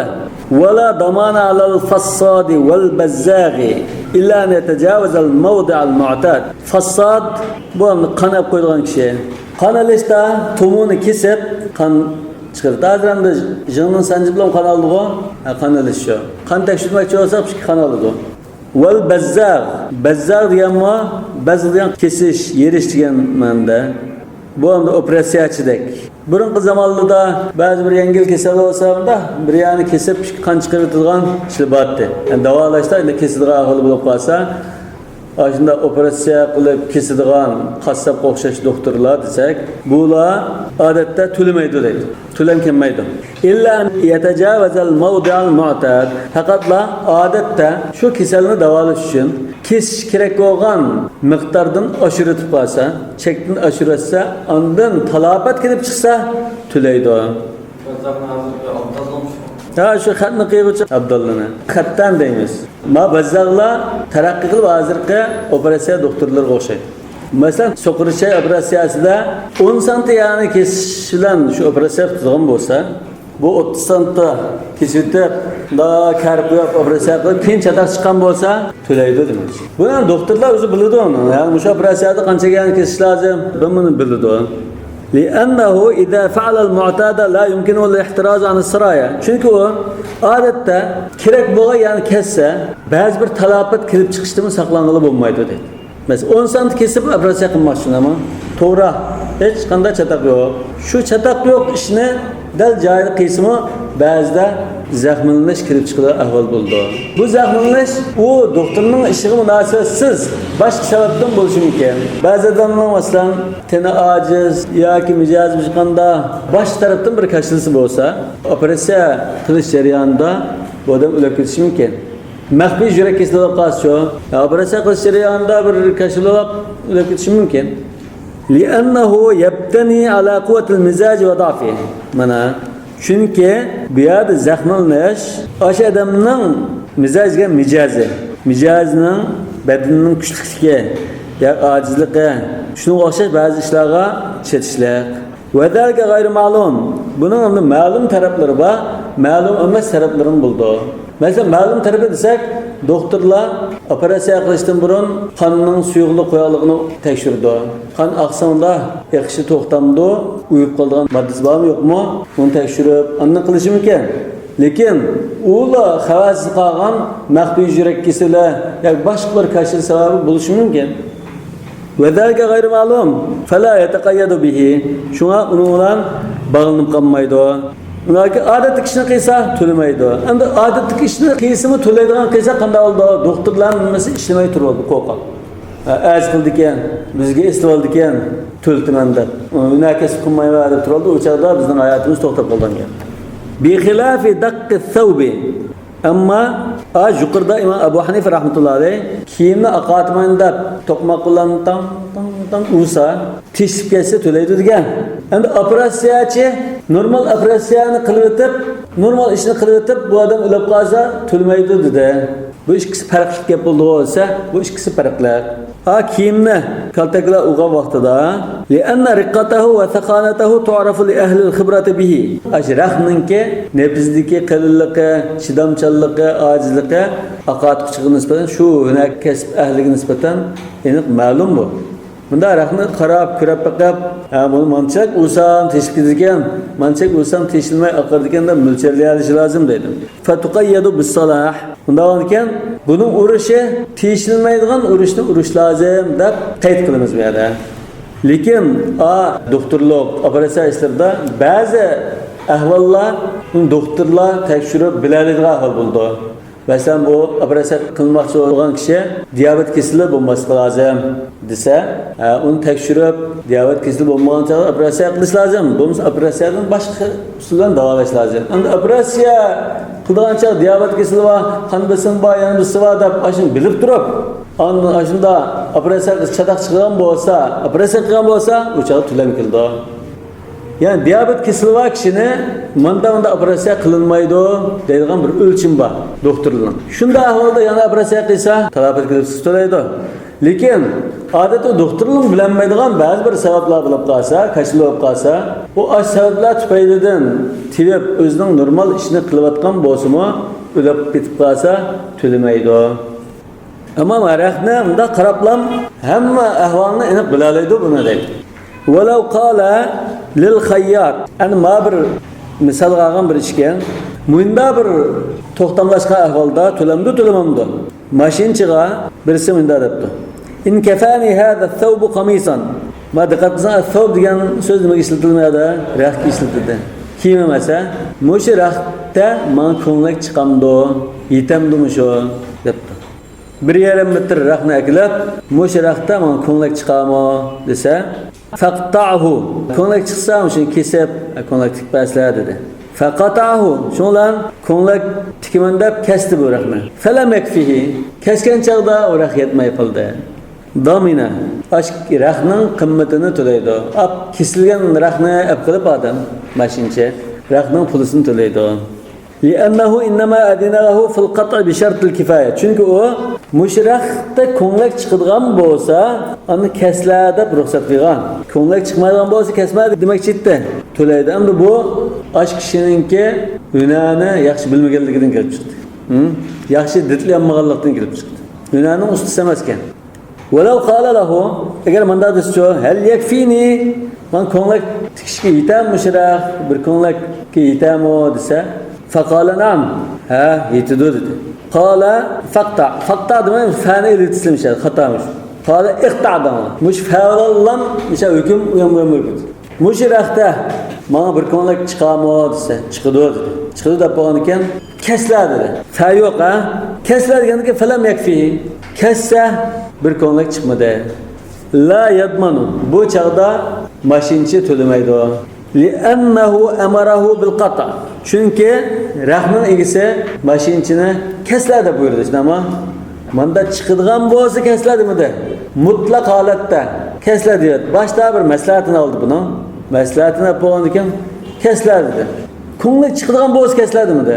ۋەلا دامانا ئەلەل فەسسادى ۋەل بەززاغى ئىللا ئەن يەتەجاۋەزەل مەۋدىئەل مۇئتاد. فەسساد، بۇ ئەمدى قان ئېلىپ قويىدىغان كىشى. قان ئېلىشتا تومۇرنى كېسىپ، قان چىقىرىدۇ. ھازىر ئەمدى ژىڭنىڭ سانجىپلام قان ئالىدىغۇ؟ ھە، قان ئېلىش شۇ. قان تەكشۈرتمەكچى بولساق، ئىككى قان ئالىدۇ. ۋەل بەززاغ. بەززاغ دېگەنمۇ، بەززاغ دېگەن كېسىش، يېرىش دېگەن مەنىدە. بۇ ئەمدى ئوپېراتسىيەچىدەك. بۇرۇنقى زامانلاردا بەزى بىر يەڭگىل كېسەل بولسا، بىر يەرنى كېسىپ، قان چىقىرىۋېتىدىغان ئىشلار بارتتى. يەنى داۋالاشتا ئەمدى كېسىدىغان ئەھۋال بولۇپ قالسا، ئاشۇنداق ئوپېراتسىيە قىلىپ كېسىدىغان قاسساپقا ئوخشاش دوختۇرلار دېسەك، بۇلار ئادەتتە تۆلىمەيدۇ دەيدۇ. تۆلەم كەلمەيدۇ. ئىللا ئەن يەتەجاۋەزەل مەۋدىئەل مۇئتاد. پەقەتلا ئادەتتە شۇ كېسەلنى داۋالاش ئۈچۈن كېسىش كېرەك بولغان مىقداردىن ئاشۇرۇۋېتىپ قالسا، چەكتىن ئاشۇرۇۋەتسە، ئاندىن تالاپەت كېلىپ چىقسا، تۆلەيدۇ. ھە، شۇ خەتنى قىلغۇچى ئابداللىنى خەتتان دەيمىز. ما بەززاغلار تەرەققىي قىلىپ ھازىرقى ئوپېراتسىيە دوختۇرلىرىغا ئوخشايدۇ. مەسىلەن، سوقۇر چاي ئوپېراتسىيەسىدە ئون سانتى يەرنى كېسىش بىلەن شۇ ئوپېراتسىيە پۈتىدىغان بولسا، بۇ ئوتتۇز سانتى كېسىۋېتىپ، مۇنداق كەرپ قويۇپ ئوپېراتسىيە قىلىپ، كېيىن چاتاق چىققان بولسا، تۆلەيدۇ دېمەكچى. بۇنى دوختۇرلار ئۆزى بىلىدۇ ئۇنى. يەنى مۇشۇ ئوپېراتسىيەدە قانچە يەرنى كېسىش لازىم، بۇنى بىلىدۇ. لأنه إذا فعل المعتاد لا يمكنه الاحتراز عن السرايا. چۈنكى ئۇ ئادەتتە كېرەك بولغان يەرنى كەسسە، بەزى بىر تالاپەت كېلىپ چىقىشتىنمۇ ساقلانغىلى بولمايدۇ دەيدۇ. مەسىلەن، ئون سانتى كېسىپ ئوپېراتسىيە قىلماقچى، ئەمما توغرا، ھېچقانداق چاتاق يوق. شۇ چاتاق يوق ئىشنى دەل جايىدا قىلسىمۇ، بەزىدە زەخىملىنىش كېلىپ چىقىدىغان ئەھۋال بولىدۇ. بۇ زەخىملىنىش ئۇ دوختۇرنىڭ ئىشىغا مۇناسىۋەتسىز باشقا سەۋەبتىن بولۇشى مۇمكىن. بەزى ئادەمنىڭ، مەسىلەن، تېنى ئاجىز ياكى مىجەزى ھېچقانداق باشقا تەرەپتىن بىر كاشىلىسى بولسا، ئوپېراتسىيە قىلىش جەريانىدا بۇ ئادەم ئۆلۈپ كېتىشى مۇمكىن. مەخپىي يۈرەك كېسىلى بولۇپ قالسىچۇ؟ ئوپېراتسىيە قىلىش جەريانىدا بىر كېسەللىك بولۇپ ئۆلۈپ كېتىشى مۇمكىن. لأنه يبتني على قوة المزاج وضعفه. مانا، چۈنكى بۇ يەردە زەخىملىنىش ئاشۇ ئادەمنىڭ مىزاجى، مىجەزى، مىجەزىنىڭ، بەدىنىنىڭ كۈچلۈكلۈكى يا ئاجىزلىقى، شۇنىڭغا ئوخشاش بەزى ئىشلارغا چېتىشلىق. وذلك غير معلوم. بۇنىڭ ئەمدى مەلۇم تەرەپلىرى بار، مەلۇم ئەمەس تەرەپلىرىمۇ بولىدۇ. مەسىلەن، مەلۇم تەرىپى دېسەك، دوختۇرلار ئوپېراتسىيە قىلىشتىن بۇرۇن قاننىڭ سۇيۇقلۇق قويۇقلۇقىنى تەكشۈرىدۇ. قان ئاقسىڭدا ئېقىشى توختامدۇ، ئۇيۇپ قالىدىغان ماددىسى بارمۇ يوقمۇ، ئۇنى تەكشۈرۈپ، ئاندىن قىلىشى مۇمكىن. لېكىن ئۇلا خەۋەرسىز قالغان مەخپىي يۈرەك كېسىلى ياكى باشقا بىر كېسەل سەۋەبى بولۇشى مۇمكىن. وذلك غير معلوم، فلا يتقيد به. شۇڭا ئۇنىڭ بىلەن باغلىنىپ قالمايدۇ. ياكى ئادەتتىكى ئىشنى قىلسا تۆلىمەيدۇ. ئەمدى ئادەتتىكى ئىشنى قىلسىمۇ تۆلەيدىغان قىلسا قانداق بولىدۇ؟ دوختۇرلار ھەممىسى ئىشلىمەي تۇرۇۋالىدۇ، قورقۇپ. ئەرز قىلىدىكەن، بىزگە ئېسىتىۋالىدىكەن، تۆلىتىمەن دەپ. ھۈنەر كەسىپ قىلمايمەن دەپ تۇرۇۋالىدۇ. ئۇ چاغدا بىزنىڭ ھاياتىمىز توختاپ قالغان گەپ. بخلاف دق الثوب. ئەمما، ئا، يۇقىرىدا ئىمام ئەبۇ ھەنىفە رەھمەتۇللا ئەلەيھ كىيىمنى ئاقارتىمەن دەپ توقماق بىلەن تاڭ، تاڭ، تاڭ ئۇرسا، تېشىپ كەتسە تۆلەيدۇ دېگەن. ئەمدى ئوپېراتسىيەچى، نورمال ئوپېراتسىيەنى قىلىۋېتىپ، نورمال ئىشنى قىلىۋېتىپ، بۇ ئادەم ئۆلۈپ قالسا تۆلىمەيدۇ دېدى. بۇ ئىككىسى پەرقلىق گەپ بولدىغۇ دېسە، بۇ ئىككىسى پەرقلىق. ھا، كىيىمنى كالتەكلەر ئۇرغان ۋاقتىدا، لأن رقته وثخانته تعرف لأهل الخبرة به. ئاشۇ رەختنىڭكى نېپىزىدىكى قېلىنلىقى، چىدامچانلىقى، ئاجىزلىقى ئاقارتقۇچىغا نىسبەتەن، شۇ ھۈنەر كەسىپ ئەھلىگە نىسبەتەن ئېنىق مەلۇم بۇ. بۇنداق رەختنى قاراپ، كۆرۈپ بېقىپ، ھە، بۇنى مانچەك ئۇرسام تېشىپ كېتىدىكەن، مانچەك ئۇرسام تېشىلمەي ئاقىرىدىكەن دەپ مۆلچەرلىيەلىشى لازىم دەيدۇ. فتقيد بالصلاح. ئۇنداق بولغانىكەن، بۇنىڭ ئۇرۇشى تېشىلمەيدىغان ئۇرۇشنى ئۇرۇش لازىم دەپ قەيت قىلىمىز بۇ يەردە. لېكىن، ئا، دوختۇرلۇق، ئوپېراتسىيە ئىشلىرىدا بەزى ئەھۋاللار دوختۇرلار تەكشۈرۈپ بىلەلەيدىغان ئەھۋال بولىدۇ. مەسىلەن، بۇ ئوپېراتسىيە قىلماقچى بولغان كىشى دىيابېت كېسىلى بولماسلىقى لازىم دېسە، ھە، ئۇنى تەكشۈرۈپ، دىيابېت كېسىلى بولمىغان چاغدا ئوپېراتسىيە قىلىش لازىم. بولمىسا ئوپېراتسىيەدىن باشقا ئۇسۇل بىلەن داۋالاش لازىم. ئەمدى ئوپېراتسىيە قىلىدىغان چاغ دىيابېت كېسىلى بار، قان بېسىمى بار، يەنە بىرسى بار دەپ، ئاشۇنى بىلىپ تۇرۇپ، ئاندىن ئاشۇنداق ئوپېراتسىيە قىلىش چاتاق چىقىدىغان بولسا، ئوپېراتسىيە قىلغان بولسا، ئۇ چاغدا تۆلەم كېلىدۇ. يەنى دىيابېت كېسىلى بار كىشىنى ماندا ماندا ئوپېراتسىيە قىلىنمايدۇ دەيدىغان بىر ئۆلچىمى بار دوختۇرلارنىڭ. شۇنداق ئەھۋالدا يەنە ئوپېراتسىيە قىلسا، تالاپەت كېلىپ تۆلەيدۇ. لېكىن ئادەتتە دوختۇرلار بىلەلمەيدىغان بەزى بىر سەۋەبلەر بولۇپ قالسا، كېسەل بولۇپ قالسا، ئۇ ئاشۇ سەۋەبلەر تۈپەيلىدىن تېۋىپ ئۆزىنىڭ نورمال ئىشىنى قىلىۋاتقان بولسىمۇ، ئۆلۈپ كېتىپ قالسا تۆلىمەيدۇ. ئەمما رەختنى مۇنداق قاراپلام ھەممە ئەھۋالنى ئېنىق بىلەلەيدۇ بۇنى دەيدۇ. ولو قال للخياط، ئەنە ما بىر مىسالغا ئالغان بىر ئىشكەن. مۇنداق بىر توختاملاشقان ئەھۋالدا تۆلەمدۇ، تۆلىمەمدۇ؟ ماشىنىچىغا بىرسى مۇنداق دەپتۇ. إن كفاني هذا الثوب قميصا. ما دىققەت قىلساڭ، ثوب دېگەن سۆز نېمىگە ئىشلىتىلمەيدۇ؟ رەختكە ئىشلىتىلدى. كىيىم ئەمەس، ھە؟ مۇشۇ رەختتە ماڭا كۆڭلەك چىقامدۇ؟ يېتەمدۇ مۇشۇ؟ دەپتۇ. بىر يېرىم مېتىر رەختنى ئەكېلىپ، مۇشۇ رەختتە ماڭا كۆڭلەك چىقامۇ دېسە، فاقطعه، كۆڭلەك چىقسا مۇشۇنى كېسىپ، كۆڭلەك تىكىپ بەرسىلە دېدى. فقطعه، شۇنىڭ بىلەن كۆڭلەك تىكىمەن دەپ كەستى بۇ رەختنى. فلم يكفه، كەسكەن چاغدا ئۇ رەخت يەتمەي قالدى. ضمن، ئاشۇ رەختنىڭ قىممىتىنى تۆلەيدۇ. ئاپ كېسىلگەن رەختنى ئەپ قىلىپ ئادەم، ماشىنىچى، رەختنىڭ پۇلىسىنى تۆلەيدۇ. لأنه إنما أذن له في القطع بشرط الكفاية. چۈنكى ئۇ مۇشۇ رەختتە كۆڭلەك چىقىدىغان بولسا، ئاندىن كەسلە دەپ رۇخسەت قىلغان. كۆڭلەك چىقمايدىغان بولسا كەسمە دېمەكچى ئىدى. تۆلەيدۇ. ئەمدى بۇ ئاشۇ كىشىنىڭكى ھۈنەرنى ياخشى بىلمىگەنلىكىدىن كېلىپ چىقتى. ھىم؟ ياخشى دىتلىيالمىغانلىقتىن كېلىپ چىقتى. ھۈنەرنىڭ ئۇستىسى ئەمەسكەن. ولو قال له، ئەگەر مۇنداق دېسىچۇ، هل يكفيني، ماڭا كۆڭلەك تىكىشكە يېتەرمۇ مۇشۇ رەخت، بىر كۆڭلەككە يېتەرمۇ دېسە، فقال نعم، ھە، يېتىدۇ دېدى. قال فاقطع، فاقطع دېمەي، فەنى ئېلىۋېتىسىلە مىشە، خاتامىش. قال اقطع دەڭلار. مۇشۇ فە بىلەنلا مىشە ھۆكۈم ئۇيان بۇيان بولۇپ كېتىدۇ. مۇشۇ رەختتە ماڭا بىر كۆڭلەك چىقامۇ دېسە، چىقىدۇ دېدى. چىقىدۇ دەپ بولغاندىكىن، كەسلە دېدى. فە يوق، ھە؟ كەسلە دېگەندىكىن فلم يكفه. كەسسە بىر كۆڭلەك چىقمىدى. لا يضمن. بۇ چاغدا ماشىنىچى تۆلىمەيدۇ. لأنه أمره بالقطع. چۈنكى رەخنىڭ ئىگىسى ماشىنىچىنى كەسلە دەپ بۇيرۇدى، شۇنداقمۇ؟ ماندا چىقىدىغان بولسا كەسلە دېمىدى. مۇتلەق ھالەتتە كەسلە دېدى. باشتا بىر مەسلىھەتىنى ئالدى بۇنىڭ. مەسلىھەتىنى ئاپ بولغاندىن كېيىن كەسلە دېدى. كۆڭلى چىقىدىغان بولسا كەسلە دېمىدى.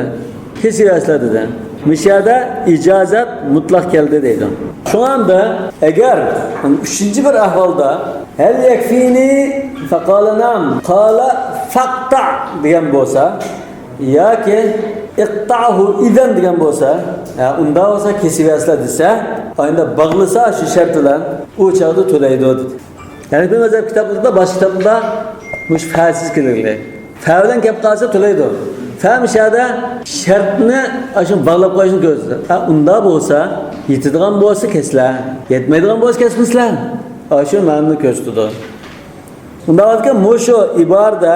كېسىۋەرسىلە دېدى. مۇشۇ يەردە ئىجازەت مۇتلەق كەلدى دەيدۇ. شۇڭا ئەمدى ئەگەر ئۈچىنچى بىر ئەھۋالدا ھەل يەكفىنى فەقالە نەم قالە فەقتەئ دېگەن بولسا، ياكى ئىقتەئھۇ ئىزەن دېگەن بولسا، ھە، ئۇنداق بولسا كېسىۋەرسىلە دېسە، ئايندا باغلىسا شۇ شەرت بىلەن، ئۇ چاغدا تۆلەيدۇ دېدى. ھەنەفىي مەزھەپ كىتابلىرىدا، باشقا كىتابلاردا مۇشۇ فەسىز كېلىدۇ. فە بىلەن كەپ قالسا تۆلەيدۇ. فە مۇشۇ يەردە شەرتنى ئاشۇ باغلاپ قويۇشنى كۆرسىتىدۇ. ھە، ئۇنداق بولسا، يېتىدىغان بولسا كەسلە، يەتمەيدىغان بولسا كەسمىسىلە. ئاشۇ مەنىنى كۆرسىتىدۇ. ئۇنداق بولسا مۇشۇ ئىبارىدە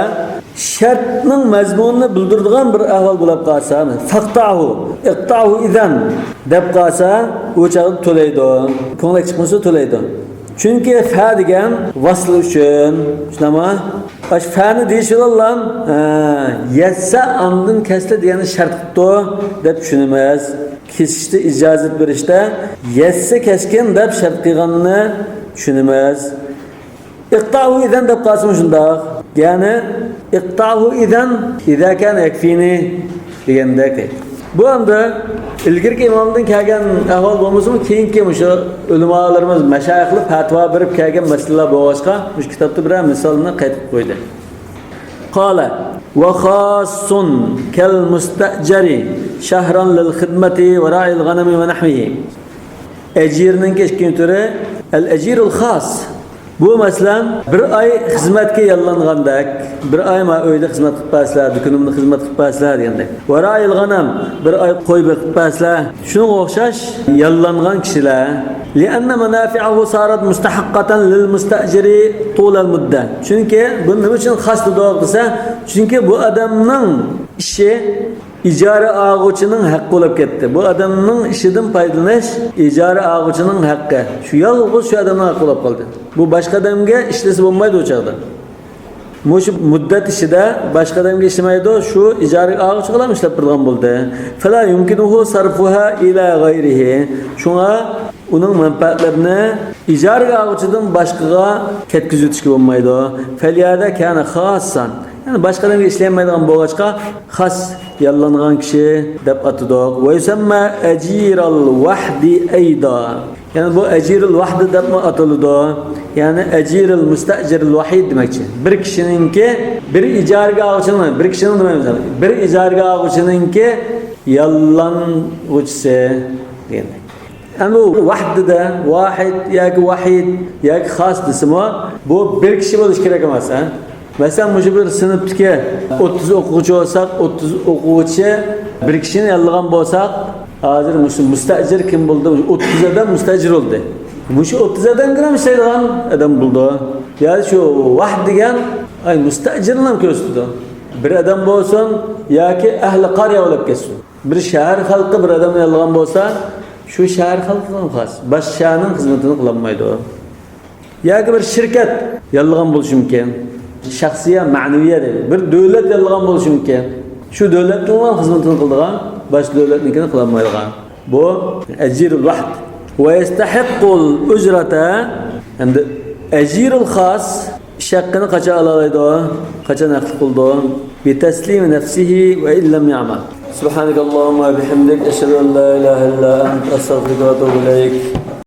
شەرتنىڭ مەزمۇنىنى بىلدۈرىدىغان بىر ئەھۋال بولۇپ قالسا، فەقتەئھۇ، ئىقتەئھۇ ئىزەن دەپ قالسا، ئۇ چاغدا تۆلەيدۇ. كۆڭلەك چىقمىسا تۆلەيدۇ. چۈنكى فە دېگەن ۋاسلى ئۈچۈن، شۇنداقمۇ؟ ئاشۇ فەنى دېيىش بىلەنلا، ھە، يەتسە ئاندىن كەسلە دېگەننى شەرت قىپتۇ دەپ چۈشىنىمىز. كېسىشتە ئىجازەت بېرىشتە يەتسە كەسكىن دەپ شەرت قىلغاننى چۈشىنىمىز. ئىقتەئھۇ ئىزەن دەپ قالسىمۇ شۇنداق. يەنى ئىقتەئھۇ ئىزەن ئىزا كان يەكفىنى دېگەندەك. بۇ ئەمدى ئىلگىرىكى ئىمامدىن كەلگەن ئەھۋال بولمىسىمۇ، كېيىنكى مۇشۇ ئۆلىمالىرىمىز، مەشايىخلار پەتىۋا بېرىپ كەلگەن مەسىلىلەر بولغاچقا، مۇشۇ كىتابتا بىرەر مىسالنى قەيت قىلىپ قويدى. قال وخاص كالمستأجر شهرا للخدمة ورعي الغنم ونحوه. ئەجىرنىڭكى ئىككىنچى تۈرى ئەل ئەجىرۇل خاس. بۇ، مەسىلەن، بىر ئاي خىزمەتكە ياللانغاندەك، بىر ئاي ما ئۆيدە خىزمەت قىلىپ بەرسىلە، دۇكىنىمدا خىزمەت قىلىپ بەرسىلە دېگەندەك. ۋەرائىل غەنەم، بىر ئاي قوي بېقىپ بەرسىلە. شۇنىڭغا ئوخشاش ياللانغان كىشىلەر. لأن منافعه صارت مستحقة للمستأجر طول المدة. چۈنكى بۇنى نېمە ئۈچۈن خاس دېدۇق دېسە، چۈنكى بۇ ئادەمنىڭ ئىشى ئىجارە ئالغۇچىنىڭ ھەققى بولۇپ كەتتى. بۇ ئادەمنىڭ ئىشىدىن پايدىلىنىش ئىجارە ئالغۇچىنىڭ ھەققى. شۇ يالغۇز شۇ ئادەمنىڭ ھەققى بولۇپ قالدى. بۇ باشقا ئادەمگە ئىشلىسە بولمايدۇ ئۇ چاغدا. مۇشۇ مۇددەت ئىچىدە باشقا ئادەمگە ئىشلىمەيدۇ، شۇ ئىجارە ئالغۇچىغىلا ئىشلەپ بېرىدىغان بولدى. فلا يمكنه صرفها إلى غيره. شۇڭا ئۇنىڭ مەنپەئەتلىرىنى ئىجارىگە ئالغۇچىدىن باشقىغا كەتكۈزۈۋېتىشكە بولمايدۇ. فلهذا كان خاصا. يەنى باشقا ئادەمگە ئىشلىيەلمەيدىغان بولغاچقا، خاس ياللانغان كىشى دەپ ئاتىدۇق. ويسمى أجير الوحد أيضا. يەنى بۇ أجير الوحد دەپمۇ ئاتىلىدۇ. يەنى أجير المستأجر الوحيد دېمەكچى. بىر كىشىنىڭكى، بىر ئىجارىگە ئالغۇچىنىڭ، بىر كىشىنىڭ دېمەيمىز، بىر ئىجارىگە ئالغۇچىنىڭكى ياللانغۇچىسى دېگەندەك. ئەمدى ئۇ ۋەھدىدە، ۋاھىد ياكى ۋەھىد ياكى خاس دېسىمۇ، بۇ بىر كىشى بولۇشى كېرەك ئەمەس، ھە؟ مەسىلەن، مۇشۇ بىر سىنىپتىكى ئوتتۇز ئوقۇغۇچى بولساق، ئوتتۇز ئوقۇغۇچى بىر كىشىنى ياللىغان بولساق، ھازىر مۇشۇ مۇستەئجىر كىم بولدى؟ ئوتتۇز ئادەم مۇستەئجىر بولدى. مۇشۇ ئوتتۇز ئادەمگىلا ئىشلەيدىغان ئادەم بولدى. يا شۇ ۋەھد دېگەن، ئاي، مۇستەئجىرنى ھەم كۆرسىتىدۇ. بىر ئادەم بولسۇن ياكى ئەھلى قەريە بولۇپ كەتسۇن. بىر شەھەر خەلقى بىر ئادەمنى ياللىغان بولسا، شۇ شەھەر خەلقىگە خاس، باشقا شەھەرنىڭ خىزمىتىنى قىلالمايدۇ. ياكى بىر شىركەت ياللىغان بولۇشى مۇمكىن. شەخسىيە، مەنىۋىيە دەيدۇ. بىر دۆلەت ياللىغان بولۇشى مۇمكىن. شۇ دۆلەتنىڭلا خىزمىتىنى قىلىدىغان، باشقا دۆلەتنىڭكىنى قىلالمايدىغان. بۇ ئەجىرۇل ۋەھد. ۋە يەستەھىققۇل ئۇجرەتە، ھەمدە ئەجىرۇل خاس. ئىش ھەققىنى قاچان ئالالايدۇ؟ قاچان ھەقلىق بولىدۇ؟ بتسليم نفسه وإن لم يعمل. سبحانك اللهم وبحمدك، أشهد أن لا إله إلا أنت، أستغفرك وأتوب إليك.